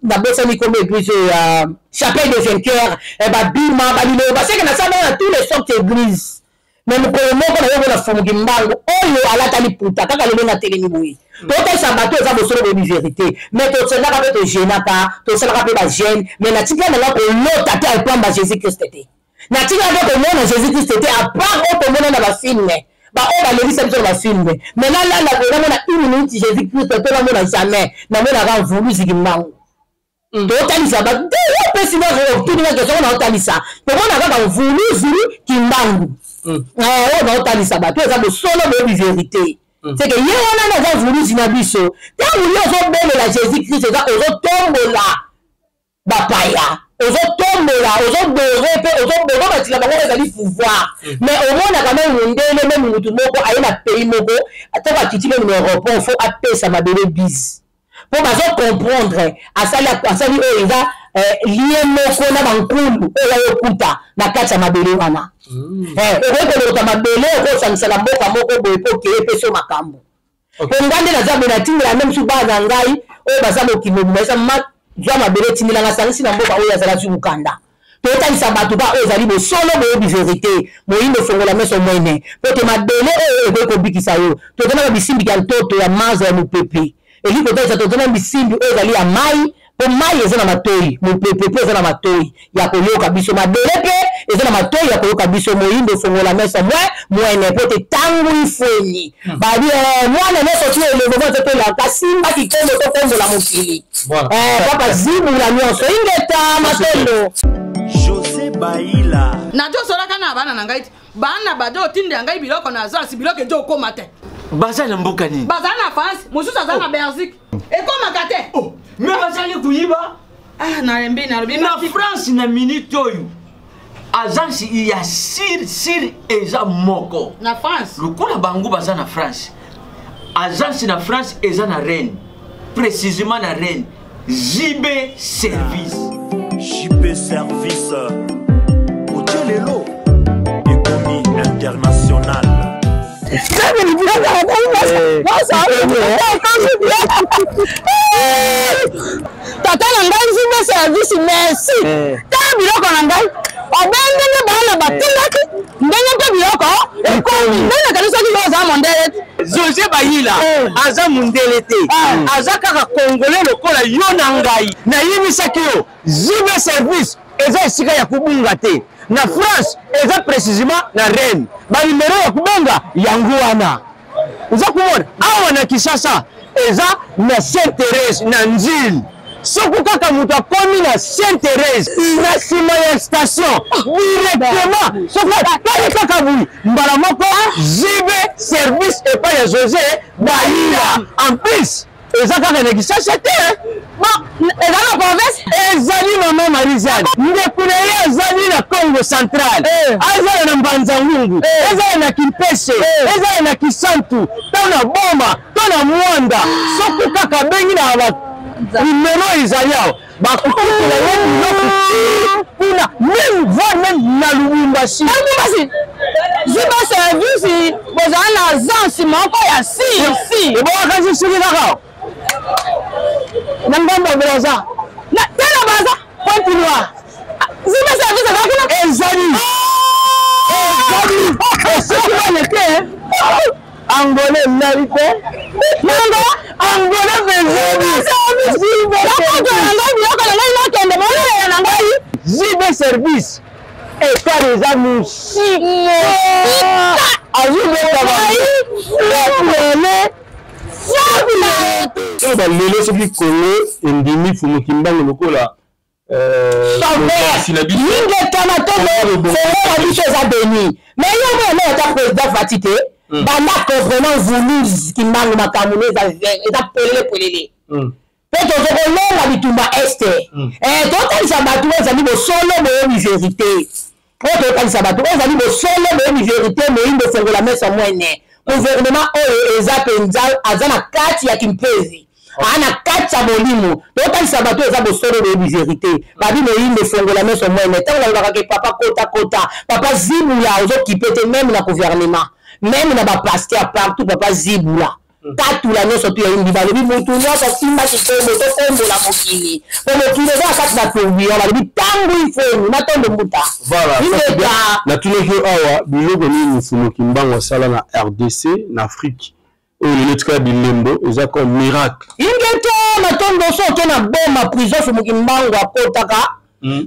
Speaker 2: nabosani kombo église oyo ya Chapelle de Vainqueur, babima balilelo baseke. Nasambela na tous les sortes église, mais mokolo moko nayo mona Fumu Kimbangu oyo alata liputa kaka lelo atelemi boye. Totalisa bato eza bosolo, boyebi vérité. Mais tosendaka mpe, togenaka, tosalaka mpe bajeûne, mais natikala nanga kolota te apamba Jésus Christ te, natikala mpe komona Jésus Christ te, à part oyo tomona na bafilm, baoyo balelisa biso na bafilm. Mais nalala boye, namona une minute Jésus Christ to namona jamais, namonaka Mvuluzi Kimbangu. Totalisa bato te, yo opesi otuni nga question, naotalisa, tomona kaka Mvuluzi Kimbangu oyo naotalisa bato eza bosolo, boyebi vérité. C'est que ye wana nde aza mvuluzi na biso. Ntango yo ozobelela Jésus Christ, eza ozotombola bapaya, ozotombola, ozodore mpe ozobatila bango ezali pouvoir. Mais omonaka même mondele, même mutu moko aye na pays moko, ntango akiti même na aéroport, faut apesa mabele bise. Mpo bazo comprendre asali asali oyo eza eh, lien moko na bankulu oyo ayokuta na kati ya mabele wana. Eh, okoki kolokota mabele, okosangisa na mboka moko boye mpo okeye epesi yo makambo. Mpo ngai nde naza boye, natindela meme su bana na ngai oyo baza mokili mobimba, eza zwa mabele etindelanga, asangisi na mboka oyo azala zwi mokanda. Totalisa bato ba oyo ezali bosolo, boyebi verite. Moyindo, fongola meso mwene, mpo te mabele oyo ekoki kobikisa yo. Toza na bisimbiki ya ntoto, ya maza, ya mopepe. Elingi kotalisa toza na bisimbi oyo ezali ya mai, mpo mai eza na matoi, mopepe mpe eza na matoi ya koyoka biso, mabele mpe eza na matoi ya koyoka biso. Moyindo, fongola meso mwe mwene, mpo te ntango ifweni babi eh, mwana nyonso ti elego mwa totolaka simba kikombo tokombola mokili. Eh, papa zibula nyonso, ingeta matondo.
Speaker 6: José Baila.
Speaker 7: Nazosolaka na bana na ngai ti bana bazo otindela ngai biloko na agence, biloko ezo okoma te.
Speaker 6: Baza na mboka nini?
Speaker 7: Baza na France, mosusu aza na Belgique, ekomaka te.
Speaker 6: Oh, me bazali koyiba.
Speaker 7: Ah, nalembi, nalobi.
Speaker 6: Na France na minute oyo agence ya sir sir eza moko
Speaker 7: na France.
Speaker 6: Lokola bango baza na France, agence na France eza na Rennes, précisément na Rennes, JB Service.
Speaker 4: JB Service otie lelo ekomi international.
Speaker 2: Tata na ngai Nzimbe Service, merci. Tala biloko na ngai obe ndenge bana batindaki, ndenge mpe biloko ekomi, ndenge nakanisaki yo oza mondele te.
Speaker 6: José Bayila aza mondele te, aza kaka congolais lokola yo na ngai. Nayebisaki yo JB Service eza esika ya kobunga te. Na France eza précisément na Rennes. Banimero ya kobenga yango wana. Oza komona awa na Kinshasa eza na Sainte Thérèse na Nzile. Soki kaka moto akomi na Sainte Thérèse na nsima ya station directement, soki atali kaka boye mbala moko JB Service epai ya José Bayila. En plus eza kaka na Kinshasa te.
Speaker 2: Bon, eza na province.
Speaker 6: Ezali mama Marie-Jeanne, ndeko na ye azali na Congo Central, azala na Mbanza-Ngungu, ezala na Kimpese, ezala na Kisantu, to na Boma, to na Mwanda. Soki kaka abengi na ba numero ezali awa, bakokutela ye biloko ti kuna, même voire même na Lubumbashi.
Speaker 2: Lubumbashi. Ziba Service bozala na agence moko ya si si.
Speaker 6: Ebongaka soki kaka na ngambo ya Brazza,
Speaker 2: na tala Brazza,
Speaker 6: Pointe Noire.
Speaker 2: Ziba Service aza kuna.
Speaker 6: Ezali ezali soki baleke Angolais nali te.
Speaker 2: Nanga
Speaker 6: Angolais vezeli.
Speaker 2: Nakoto na ngai biloko na ngai nakende bolela na ngai.
Speaker 6: JB Service ekar eza mosika, azobeta balele.
Speaker 1: Oyo balelo soki Congo endimi Fumu Kimbangu lokola
Speaker 2: sauveur, mingeta na tomo Kongo na biso eza beni. Mais yo mona ata président Fati te, banda comprenant Vuluzi Kimbangu, makambo no eza eza polele polele. Mpe tozokolonga bitumba este. Eh, totalisa bato oyo ezali bosolo, boyebi verité. Oyo totalisa bato oyo ezali bosolo, boyebi verité. Moyindo, fongola mesa mwene. Gouvernement oyo eza mpenza aza na kati ya kimpezi, aa na kati ya molimo. Totalisa bato oyo eza bosolo, boyebi verité. Babi moyindo, fongola meso mwene. Ntango nalobaka ke papa kota kota, papa zibula, ozokipe te même na gouvernement, même na bapasteur partout. Papa zibula, katula nyonso tu yayimbi. Balobi mutu nyonso asimba kikombo, tokombola mokili, po mokili eza na kati na tourbillon. Balobi ntango ifoni matondo mbuta.
Speaker 1: Voilà.
Speaker 2: Ingeta.
Speaker 1: Natunaki yo awa biloko nini Mfumu Kimbangu asala na RDC, na Afrique, oyo lelo etikala bilembo, eza comme miracle.
Speaker 2: Ingeta matondo. So oke na Boma prison Fumu Kimbangu akotaka,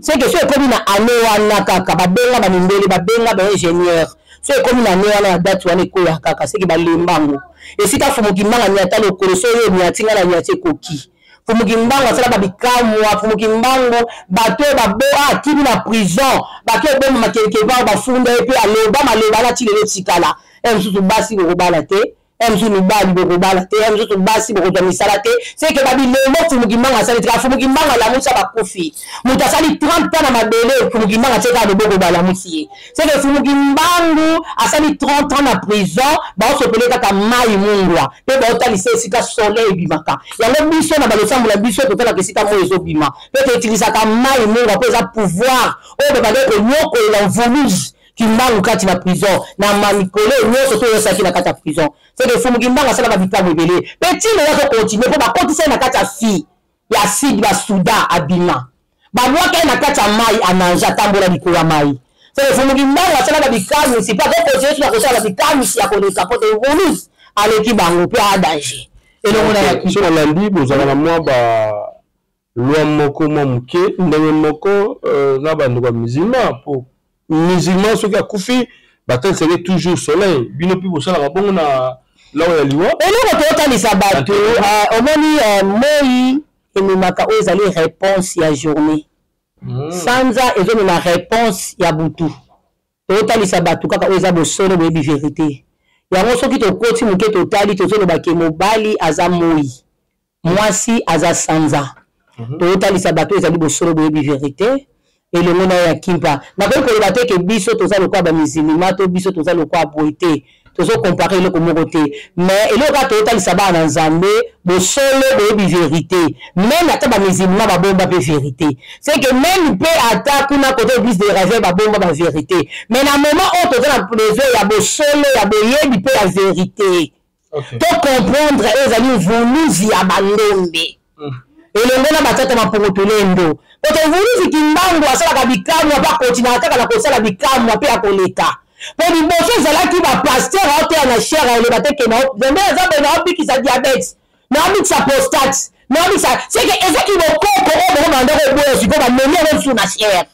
Speaker 2: seke so ekomi na ane wana kaka babenga bamindele, babenga baingénieur. So ekomi na ane wana, na date wana, ekoya kaka seke balemba yango esika Fumu Kimbangu aniata lokolo. So oyo oniati nga na niati ekoki. Fumu Kimbangu asala babikamwa. Fumu Kimbangu, bato oyo babo akimi na prison, bake oboma makeleke bao, bafunda ye mpe aloba maloba na ti lelo etikala. E mosusu basi kokobala te. Ya mosusu mibali bokobala te, ya mosusu basi bokozwa misala te. Seke babilelo Mfumu Kimbangu asali tika Mfumu Kimbangu alamusa bakufi. Moto asali 30 ans na mabele, Mfumu Kimbangu atie kaka loboko balamusi ye. Seke Mfumu Kimbangu asali 30 ans na prison, baosopele kaka mai mungwa mpe baotalisa esika soleil ebimaka. Yango biso na balosambo na biso totalaka esika moi ezobima mpe toutilisaka mai mungwa mpo eza pouvoir oyo babandaki konyokolela mvuluzi Kimbangu kati na prison na manikole nyonso to yosaki na kati ya prison. Seke Mfumu Kimbangu asalaka bikamwa ebele mpe ntina oyo azokontinue mpo bakotisa ye na kati ya fi ya acide basuda abima, babwaka ye na kati ya mai anange atambola likolo ya mai. Seke Mfumu Kimbangu asalaka bikamwisi mpe azokontinue na kosala bikamwisi ya koleka mpo te Mvuluzi aleki bango mpe a danger elongo na ya
Speaker 1: so nalandi bozala na mwa ba loi moko mwa moke ndenge moko na bandeko ya musulman, po musulman soki akufi batalisaka ye toujours soleil. Bino mpe bosalaka bongo na lawa ya liwa?
Speaker 2: Eloko toyotalisa bato, omoni, moi ememaka oyo ezali réponse ya journée, sanza ezomema réponse ya butu. Toyotalisa bato kaka oyo eza bosolo, boyebi verité yango. Soki tokoti moke totali, tozoloba ke mobali aza moi, mwasi aza sanza. Toyotalisa bato oyo ezali bosolo, boyebi verité elongo na ye ya kimpa. Nakoki koloba te ke biso toza lokola bamizilima to biso toza lokola boye te, tozokompare eloko moko te. Mais eloko kaka toyotalisa bana na Nzambe bosolo, boyebi verité. Meme ata bamizilima babomba mpe verité, c'est que meme mpe ata kuna kote église de réveil babomba bavérité. Mais na moment oyo toza na besoin ya bosolo, ya boyebi mpe ya vérité. To comprendre oyo ezali mvuluzi ya bandombe elongo na batata mapongo tolendo kote mvuluzi Kimbangu asalaka bikamwa mpe akotinaka kaka na kosala bikamwa mpe akoleka. Mpo liboso ezalaki bapasteur aoteya na chere, aloba te ke nzambe aza boye, naobikisa diabète, naobikisa prostate, naobikisa. Seke ezaki bokoko oyo bango banda koboya, sikoyo bamemi yango lisusu na chere.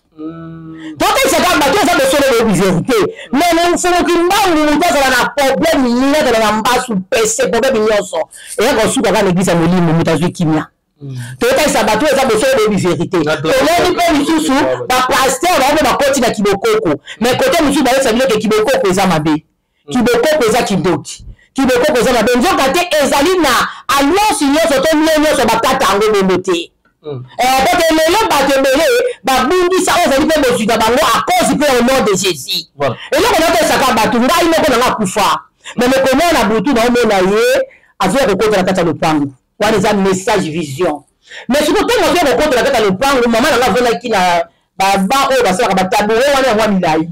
Speaker 2: Tokaisaka bato eza bosolo, boyebi verité. Mais Mfumu Kimbangu, moto azala na problème nini, azala na mbasu pese, problème nyonso eya kosuka kaka na église ya molimo, moto azwi kimia. Toyokanisa bato eza bosolo, boyebi verité. Tomoni mpe lisusu bapasteur bango mpe bakoti na kibokoko, mais kote mosusu bayebisa bino ke kibokoko eza mabe, kibokoko eza kindoki, kibokoko eza mabe. Nzoka te ezali na alliance nyonso to mie nyonso bakata yango bongo te. Pote lelo bato ebele babungisa oyo ezali mpe bozwi na bango à cause mpe au nom de Jésus. Eloko natosaka bato, ngai moko nanga kufa, mais mokomona na butu naomona ye azoya kokota na kati ya lopango wana, eza message vision. Mais sikoyo ntango azoya kokota na kati ya lopango, mama nanga avandaki na baba oyo basalaka batabure wana ya mwa milai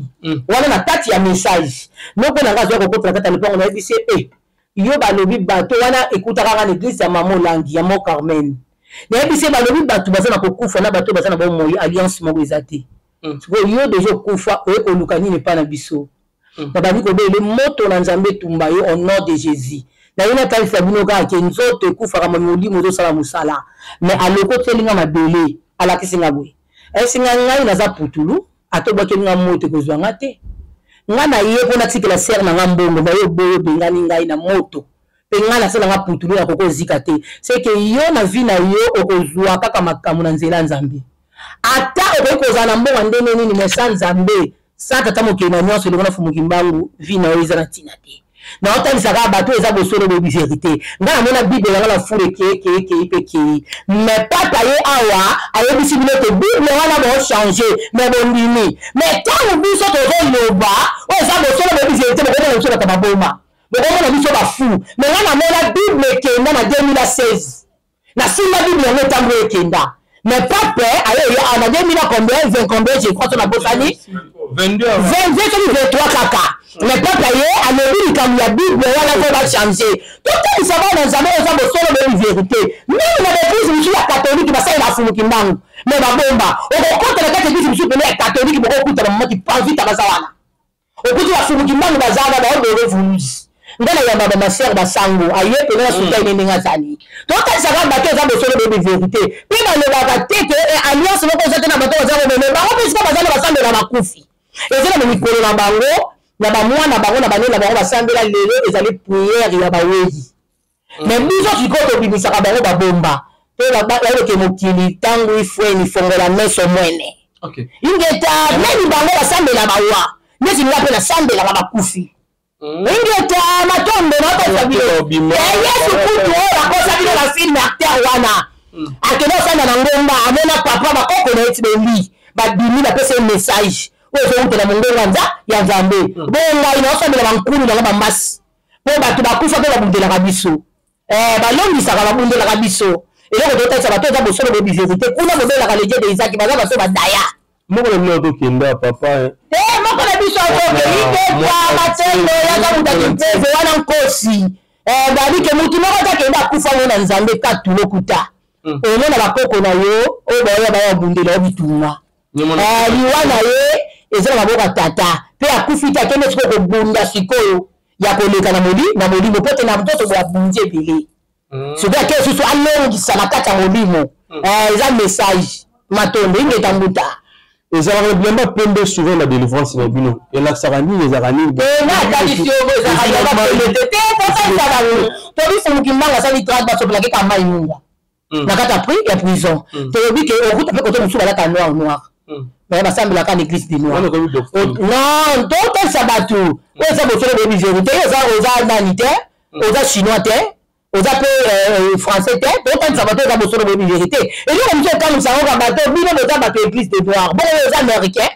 Speaker 2: wana na kati ya message. Noko nanga azoya kokota na kati ya lopango, nayebisi ye e yo balobi bato wana ekutaka nga na église ya mama Olangi ya Mont Carmen. Nayebisi ye balobi bato baza na kokufa na bato baza na bomoi, alliance moko eza te. Sikoyo yo deja okufa, oye koluka nini epai na biso? Babandi kobele moto na Nzambe etumba yo au nom de Jésus. Naye natalisa bino kaka ke nzoto ekufaka, ma molimo ozosala mosala. Mais alokoteli nga mabele, alakisi nga boye, ayebisi nga ngai naza putulu, ata obwakeli nga moto ekozwa nga te. Nga na ye mpo natikela sere na nga mbongo, ma yo boye obengani ngai na moto mpe ngai nasala nga putulu, nakoki ozika te. Seke yo na vi na yo okozwa kaka makambo na nzela ya Nzambe. Ata okoki kozala na mbongo ndenge nini, mais sa Nzambe, sa tata mokili na nyonso elongo na Fumu Kimbangu, vi na yo eza na ntina te. Naotalisa kaka bato eza bosolo, boyebi verité. Ngai namona bible nanga na fulu ekei ekei ekei mpe ekei. Mais papa ye awa ayebisi bino te bible wana bochange, mais bondimi. Mais ntango biso tozoloba oyo eza bosolo, boyebi verité, bokomona biso bato baboma, bokomona biso bafu. Mais ngai namona bible ekenda na 2016, nasimba bible yango ntango ekenda. Mais pape aye oya awa na 2000 combien, 20 combien je crois, to nabosani, 22 soki 23 kaka. Mais pape aye alobi likambo ya bible wana mpo bachange. Totalisa bana Nzambe oyo eza bosolo, boyebi verité. Meme na baeglise mosusu ya katolike basalela Fumu Kimbangu, mais babomba. Okokota na kati eglise mosusu pene ya katolike, bokokuta bamama kipanvita baza wana, okuti bafumu Kimbangu baza wana baodore vuluzi. Nga na yamba bamasere basango aye pene na suka ine ndenge azali. Totalisaka bato eza bosolo, boyebi verité. Mpe balobaka te ke alliance moko eza te na bato baza komeme bango mpe esika baza na basambela bakufi, eza na mikolo na bango, na bamwana bango, na banene na bango basambela. Lelo ezali priere ya baweyi. Mais biso sikoyo tobimisaka bango babomba mpe bayoke mokili ntango ifweni fongola meso mwene ingeta meni bango basambela bawa neti nga mpe nasambelaka bakufi. Ingeta matondo nakosa bino. Yesu kutu oyo akosa bino na film acteur wana. Akende osanda na ngomba amona papa bakoko na ye ti beli babimi bapesa ye message oyo ezowuta na mongongo nza ya Nzambe. Bongo ngai naosambela bankulu nanga bambasi mpo bato bakufa mpe babundelaka biso. Eh, balongisaka babundelaka biso. Eloko totalisa bato eza bosolo boyebi verite. Kuna bobelaka le Dieu de Isaac baza bato badaya.
Speaker 1: Moko na bino akokenda papa.
Speaker 2: Te moko na biso akokei te kwa matendo yaka moto akimpeve wana nkosi. Eh, babi ke motu moko te akenda akufa ngo na Nzambe katu lokuta. Omona bakoko na yo oyo baoya baya bundela yo bitumba. Eh, liwa na ye eza na maboko ya tata mpe akufi te akende sikoyo kobunda sikoyo ya koleka na moli na molimo mpo te na nzoto boye abundi ebele. Sikoyo ake lisusu alongisa na kati ya molimo. Eza message matondo ingeta mbuta.
Speaker 1: Ezalaka na bilamba pembe souvent na délivrance na bino, elakisaka nini, ezalaka nini?
Speaker 2: Na atalisi yo ezalaka bilamba pembe te te tosalisa bango tobifumuki mbanga asali 30 basopelaki ka mai mungwa na kati ya pri ya prison. Tolobi ke okuta mpe kote mosusu balata noir noir, mais basambelaka na église de noir. Non, totalisa bato oyo eza bosolo boyebi vérité. Oza nani te, oza chinois te, oza mpe français te. Totalisa bato oyo eza bosolo boyebi vérité. Eloko mosusu ekamwisa yango ka bato bino boza bato ya église de noir, bongo oyo oza américain,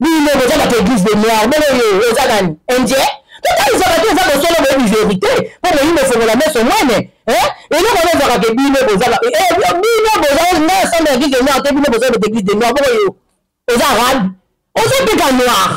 Speaker 2: bino boza bato église de noir, bongo oyo oza nani, indien. Totalisa bato eza bosolo boyebi vérité mpo moyimbo efongola meso mwene. Eloko wana ezalaka ke bino boza bino boza nga ensemble ya église de noir te, bino boza bato église de noir, bongo yo oza arabe, ozoteka noir,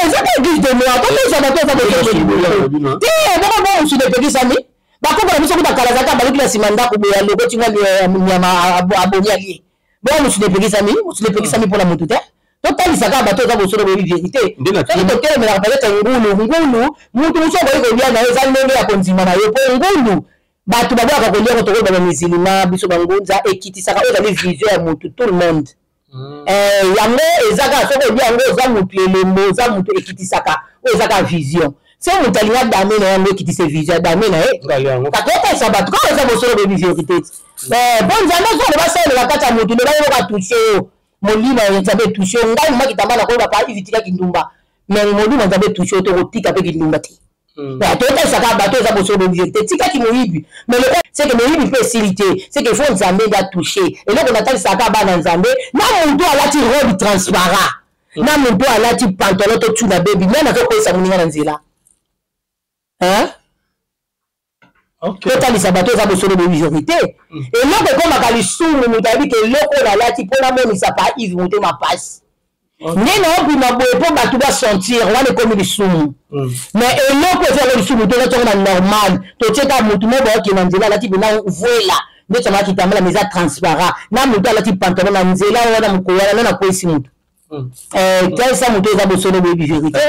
Speaker 2: eza te église de noir. Totalisa bato eza bosolo boyebi te. Bongo bo mosusu epekisami bakoko na biso kuta kala azalaka baluki na nsima ndako boye alokoti mwa nyama abomi alie. Bongo mosusu epekisami, mosusu epekisami mpona motu te. Totalisa kaka bato eza bosolo boyebi vérité. Soki totelemelaka peut-être ngulu ngulu, mutu mosusu akoki kolia na yo, eza ndenge ya kondima na yo. Mpo ngulu bato babwaka kolia ngo, tokoyeba bamizilima biso bangunza ekitisaka oyo ezali vision ya motu tout le monde. Yango eza kaka soki olia yango oza motu elembo, oza motu ekitisaka oyo eza kaka vision. So moto alingi adame na yango ekitisa vision adame na ye. Katotalisa bato kaka eza bosolo boyebi vérité ti. Mpo Nzambe soki aloba salela kati ya motu loba yoka touche yo molimo ya Nzambe etouche yo. Ngai mama kitamba nakoyeba pa Ivi tika kindumba, mais molimo ya Nzambe etouche yo tokotika mpe kindumba te. Totalisaka bato eza bosolo boyebi vérité. Tikaki moyibi, mais lokola c'est que moyibi mpe esili te, c'est que faut Nzambe nde atouche. Eloko natalisaka bana Nzambe na motu alati robe transparent na motu alati pantalon to tuna bebi nani azokweyisa moninga na nzela. Totalisa bato eza bosolo boyebi vérité. Eloko ekomaka lisumu, moto ayebi ke eloko oyo nalati mpo namonisa pa Ive motema pasi nde naobima boye mpo bato basentir wana ekomi lisumu. Mais eloko eza yango lisumu te, olati yango na normal. Totie kaka motu moko baokende na nzela alati mpena voela ndeti amaka kitambala mais eza transparent, na motu alati pantalon na nzela wana mokolo wana nani akweyisi motu? Talisa moto eza bosolo boyebi vérité.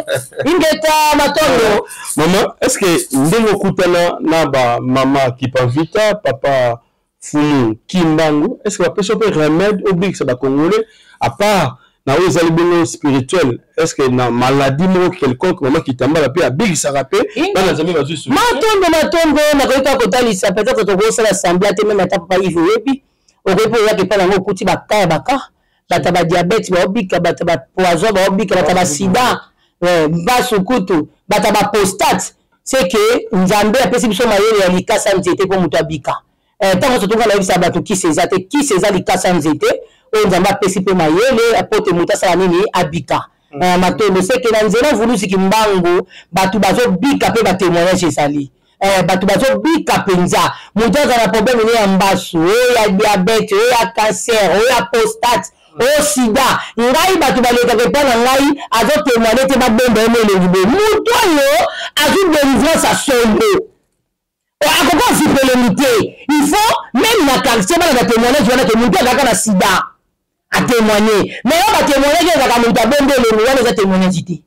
Speaker 2: Ingeta matondo.
Speaker 1: Mama, est ce que ndenge okutana na bamama Kipavita, papa Fumu Kimbangu, est ce que bapesi mpe remède obikisa bacongolais à part na oyo ezali bongo spirituel? Est ce que na maladie moko quelconque mama Kitambala mpe abikisaka mpe bana Nzambe bazwi
Speaker 2: solution? Matondo matondo, nakoki kaka kotalisa peut-être tokosala sembla te. Meme ata papa Ive oyebi okoki mpe oyaka epai nango okuti baka ya baka bato ya badiabete baobika, bato ya bapoison baobika, bato ya basida mbasu kutu, bato ya bapostate. C'est que Nzambe apesi biso mayele ya likasa nzete mpo moto abika. Ntango nyonso tonga nayebisa bato kisi eza te, kisi eza likasa nzete oyo Nzambe apesi mpe mayele po te moto asala nini, abika. Matondo seke na nzela vulusi Kimbangu bato bazobika mpe batémoignage ezali. Bato bazobika mpenza. Moto aza na problème ne ya mbasu, oyo ya diabète, oyo ya cancer, oyo ya prostate, oyo sida. Ngai bato balekaka epai na ngai azotémoigne te, babomba ye mo elongi boye. Moto oyo azwi délivrance ya solo akoki ozipa elongi te. Il faut même na quartier bana batémoignage wana ke moto azalaka na sida atémoigne. Mais oyo batémoignage ezalaka moto abombi elongi wana eza témoignage te.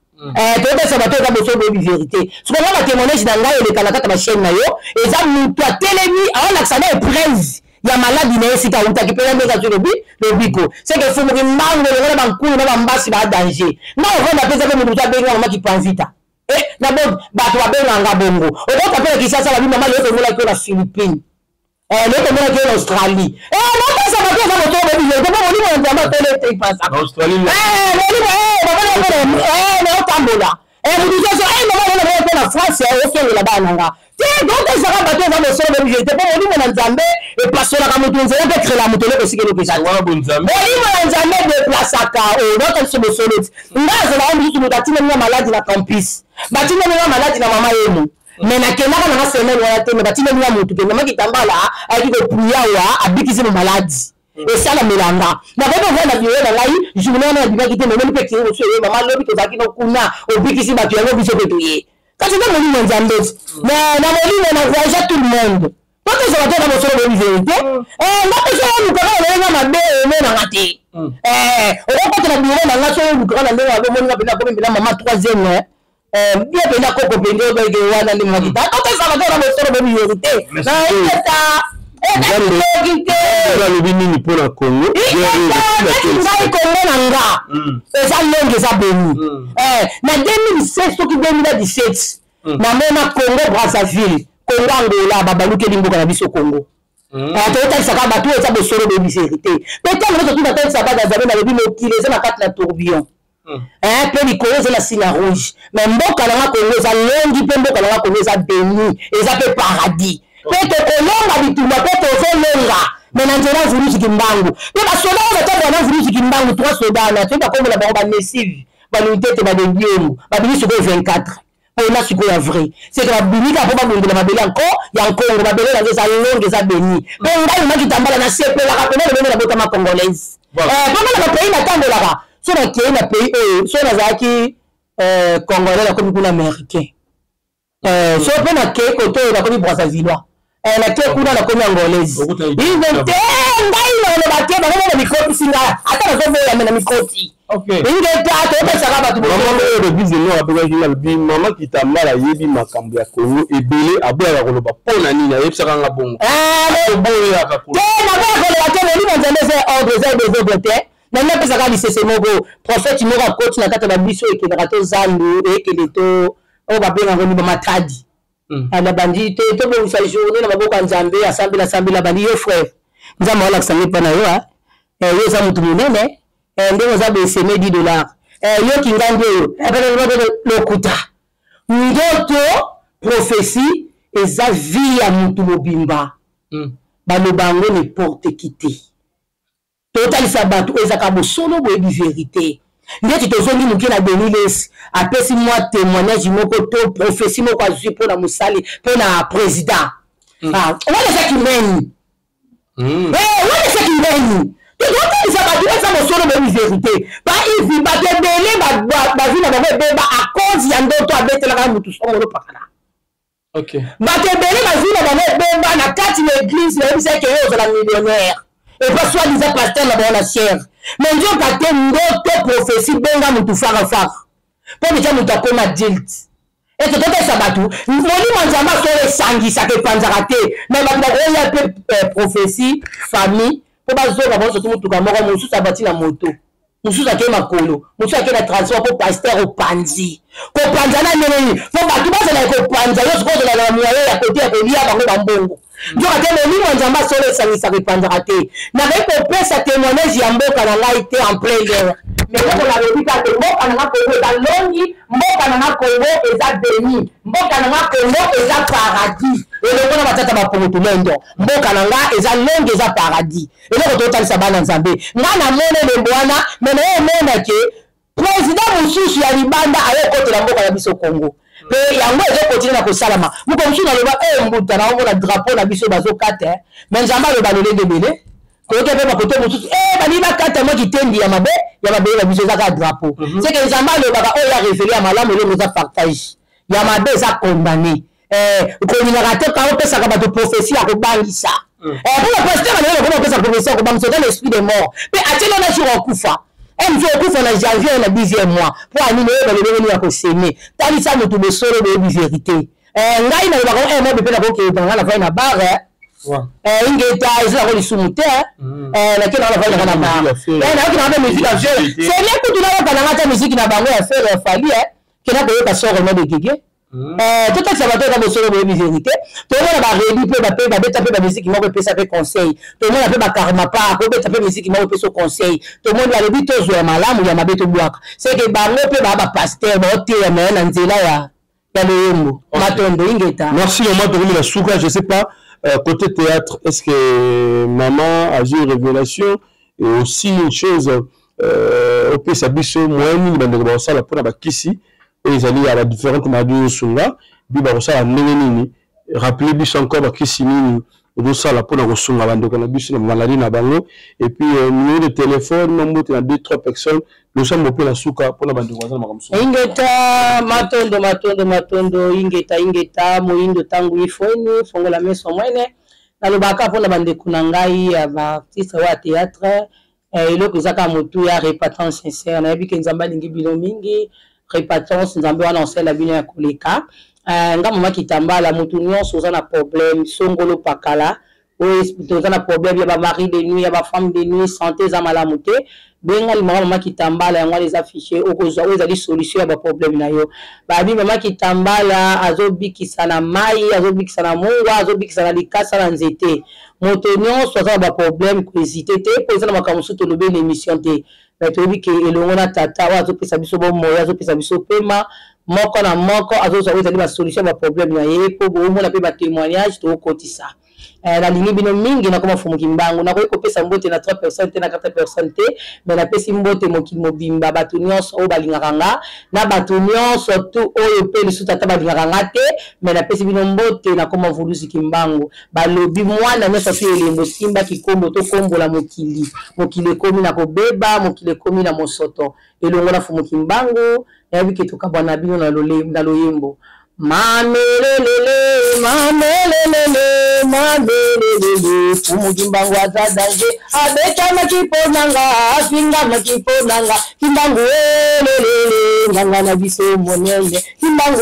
Speaker 2: Toyebisa bato eza boso boyebi vérité. Soki nga batémoignage na ngai eleka na kati ya bachaîne na yo, eza moto atelemi aolakisa na épreuve ya maladi na ye esika awutaki mpe na ndenge azwi lobi lobiko. Seke efumuki mbango elongo na bankulu na bambasi ba danger. Nga ovanda mpe eza mpe moto mosu abengi mama Kipanvita. Na bo bato babenganga bongo okota mpe na Kisasa babi mama lelo tomonaki yo na Philippine, lelo tomonaki yo na Australie. Napesa bato eza moto boyebi vérité mpo molimo ya Nzambe atele te ipasa molimo naotambola. Motu nyonso mama wana moko mpe na France ofengola bana na nga te. Donc ezaka bato eza bosolo boyebi te, mpo molimo na Nzambe epasolaka moto nzela mpe ekrela moto eloko esika eloko ezali. Molimo na Nzambe edeplasaka oyo biso bosolo ti nga azalaka mosusu. Moto atindami nga maladi na campus, batindami nga maladi na mama yemo, mais nakendaka nanga semaine wana te, mais batindami nga motu ke mama Kitambala ayaki kopuya wa abikisi mo maladi. Esalamela nga, nakoki kovanda na bureau na ngai journée wana, nabimaki te, memoni mpe kiri mosusu eye: "Mama, lobi tozalaki no kuna, obikisi bato yango, biso mpe toye." Kasi eza molimo ya Nzambe ti, mais na molimo na voyage tout le monde, po tozala te na bosolo boyebi vérité. Nga mpe so olukaka na ndenge mabe, omonanga te. Okokota na bureau na nga, so olukaka na ndenge mabe, omoninga mpenza akomi mpena mama troisième bien, mpenza koko mpenza obeke wana nde makita. Totosala te na bosolo boyebi vérité naeta.
Speaker 1: Nzambe alobi nini mpona Congo?
Speaker 2: Neti ngai, Kongo na nga eza longe, eza boni. Na 2016 soki 2017, namona Congo Brazzaville, Congo Angola babalukeli mboka na biso Congo. Totalisaka bato oyo eza bosolo boyebi vérité. Mpe ntango nyonso tu batalisa bana Nzambe, nalobi mokili eza na kati na tourbillon mpe likolo eza na signe rouge, mais mboka nanga Kongo eza longi, mpe mboka nanga Kongo eza béni, eza mpe paradis, mpe tokolonga bitumba, mpe tozolonga, mais na nzela Mvuluzi Kimbangu. Mpe basoda oyo batambola na Mvuluzi Kimbangu, trois soda na toyebi bakombola bango, banesive balutete badediongo, babimi sikoyo 24 mpona sikoyo ya vrai, c'est que babimi kaka mpo babundela mabele yanko ya Nkongo. Mabele nango eza longe, eza béni. Mpe ngai maki Tambala nasepelaka mpena lolenge nabotama congolaise, mpo nga na bapays natambolaka, so nakei na pays oyo, so nazalaki congolais, nakomi kuna américain. So mpe nakei kote oyo, nakomi brazzavillois. Nakei kuna, nakomi angolaise. Ive te, ngai naloba te, bango moko mikotisi ngai, ata nazoboyame na mikoti ingeta, topesaka bato.
Speaker 1: Mama oyo Église Noir apesaki nga, alobi mama Kitambala ayebi makambo ya Kongo ebele, aboyaka koloba. Mpo na nini ayebisaka nga bongo? Oboyaka?
Speaker 2: Te, naboya koloba te. Molimo Nzambe eza ordre, eza désordre te. Nani apesaka lisese moko, prophète moko akoti na kati ya babiso, ekendaka to zandu, ekende to oyo babengaka ni bamatadi. Na bandi te, tobongisa journée na maboko ya Nzambe. Asambela, asambela, bandi: "Yo frère, Nzambe aolakisa ngai mpa na yo, yo eza motu monene, ndenge oza boye, seme 10 dollar yo kingandi oyo lokuta." Ndoto, prophétie eza vie ya motu mobimba. Baloba yango n'importe qui te. Totalisa bato oyo ezaka bosolo boyebi vérité. Ndeti tozongi moke na Denis Lessie, apesi mwa témoignage moko to prophétie moko azwi mpona mosali, mpona président. Wana eza kimeni, wana eza kimeni. Tozotalisa bato eza bosolo boyebi vérité. Baivi bato ebele, bavi na bango ebeba à cause ya ndoto abetelaka motu songolo pakala. Bato ebele bazwi na bango ebemba na kati na église, bayebisaki yo ozala millionnaire, epa soi-disant pasteur na bango na chaire, mais nzoka te, ndoto, prophétie. Benga motu farafara mpo deja moto akoma adulte. Ete totesa bato, molimo Nzambe asolo esangisaka, epanzaka te. Mais bato bakoya mpe prophétie famille mpo bazonga bango, surtout motuka moko, mosusu abati na moto, mosusu ake makolo, mosusu ake na transport, mpo pasteur opanzi. Kopanza na ndenge nini? Mpo bato bazala kopanza yo, sikoyo ozala na moyen ya kote ya kolia bango bambongo. Nzoka te, molimo Nzambe asolo esangisaka, epanzaka te. Nakoki kopesa témoignage ya mboka na ngai te en plein air, mais eloko nalobi kaka te, mboka na nga Kongo eza longi, mboka na nga Kongo eza béni, mboka na nga Kongo eza paradis. Eloko na batata bapongo tulendo, mboka na nga eza longi, eza paradis. Eloko totalisa bana Nzambe, nga namona elembo wana, mais naye omona ke président mosusu ya libanda aye okotela mboka na biso Congo, mpe yango ezokontinue na kosalama. Moko mosusu naloba e mbuta naomona drapeau na biso bazokata, mais Nzambe aloba lolenge ebele. Toyoki mpe bakote mosusu e balingi bakata mwa kitendi ya mabe ya mabele na biso, eza kaka drapeau. C'est que Nzambe alobaka oyo ya révélé ya malamu, elongo eza partage, ya mabe eza condamné. Kolingaka te ka opesaka bato prophétie ya kobangisa, mpona pasteur alingi lokoma opesa prophétie ya kobangisa, oza l'esprit de mort, mpe atieli ona jour okufa. Mosu okufa na janvier, na 10e mois, mpo anini oyeba lolenge nini ya koseme. Talisa motu bosolo boyebi vérité. Ngai nalobaka mobe mpe nakokende ngai nafai na bar, ingeta eza nango lisumu te. Nake nanga nafai nanga na bar, nayoki nanga mpe musique ya Ferre, sele kutu nayoka nanga ata musique na bango ya Ferre, ya Fally, kena koyoka sort no de gege. Eh, totakisa bato eza bosolo boyebi verité. Tomona baredi mpe bape babeta mpe bamiziki moko epesa mpe conseil. Tomona mpe bakarma pa kobeta mpe miziki moko epesa conseil. Tomoni balobi tozwa ya malamu, ya mabe tobwaka. Seke bango mpe baa bapaster baoteya naye na nzela ya loyembo. Matondo, ingeta.
Speaker 1: Merci maman, tokomi na suka. Je sais pas, côté théâtre, est-ce que maman a eu révélation et aussi une chose, opesa biso moyen nini bandeko bakosala mpona bakisi oyo ezali ya badifférente maladies ozosunga bi bakosala ndenge nini? Rappeler biso encore bakisi nini ozosala mpona kosunga bandeko na biso na maladie na bango, et puis numéro de téléphone, nombote na deux trois personnes, losambo mpe na suka mpona bandeko baza na makambo mosusu.
Speaker 2: Ingeta, matondo, matondo, matondo, ingeta, ingeta. Moyindo ntango ifweni fongola meso mwene. Nalobaka mpona bandeko na ngai ya baartiste oyo ya théâtre, eloko eza kaka motu ya repentance sincère. Nayebi ke Nzambe alingi bino mingi. Repentance, Nzambe wana osala bino ya koleka. Nga mama Kitambala, motu nyonso oza na problème songolo pakala, oyo toza na problème ya bamari de nuit, ya bafemme de nuit, santé eza malamu te, benga limaka mama Kitambala. Yango wana eza fichier, okozwa oyo ezali solution ya baproblème na yo. Babi mama Kitambala azobikisa na mai, azobikisa na mungwa, azobikisa na likasa na nzete. Moto nyonso aza na baproblème, kohésiter te, mpo eza na makambo mosusu tolobi na émission te. Mais toyebi ke elongo na tata oyo azopesa biso bomoi, azopesa biso pema, moko na moko azozwa oyo ezali basolution ya baproblème na ye, mpo boomona mpe batémoignage tookotisa. Nalingi bino mingi. Nakoma Fumuki Mbangu. Nakoki kopesa mbote na 3 personnes te, na 4 personnes te, mais napesi mbote mokili mobimba, bato nyonso oyo balingaka nga, na bato nyonso tu oyo mpe lisusu ata balingaka nga te, mais napesi bino mbote. Nakoma Vuluzi Kimbangu. Balobi mwana nyonso tu elembo simba kikombo, tokombola mokili. Mokili ekomi na kobeba, mokili ekomi na mosoto. Elongo na Fumu Kimbangu, nayebi ke tokabwana bino na loyembo. Mamelelele, mamelelele, mamelelele, Fumu Kimbangu aza danger. Abetamaki mpo na nga, afingamaki mpo na nga. Kimbangu elelele, nganga na biso monene. Kimbangu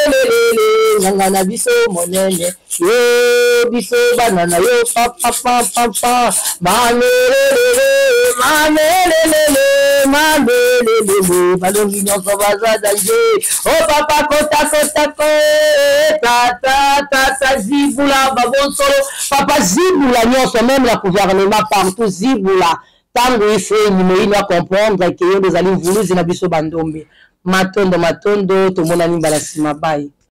Speaker 2: elelele, nganga na biso monene. Yo biso bana na yo, papapapapa. Mamelelele, mamelelele, mamelelele, balongi nyonso baza danger. O papa, kota kota ko tata tata, zibula babonsolo. Papa, zibula nyonso, même na gouvernement, partout zibula. Ntango ifeni moyino acomprendre ke yo nde ezali mvuluzi na biso bandombe. Matondo, matondo, tomonani mbala nsima. Bai.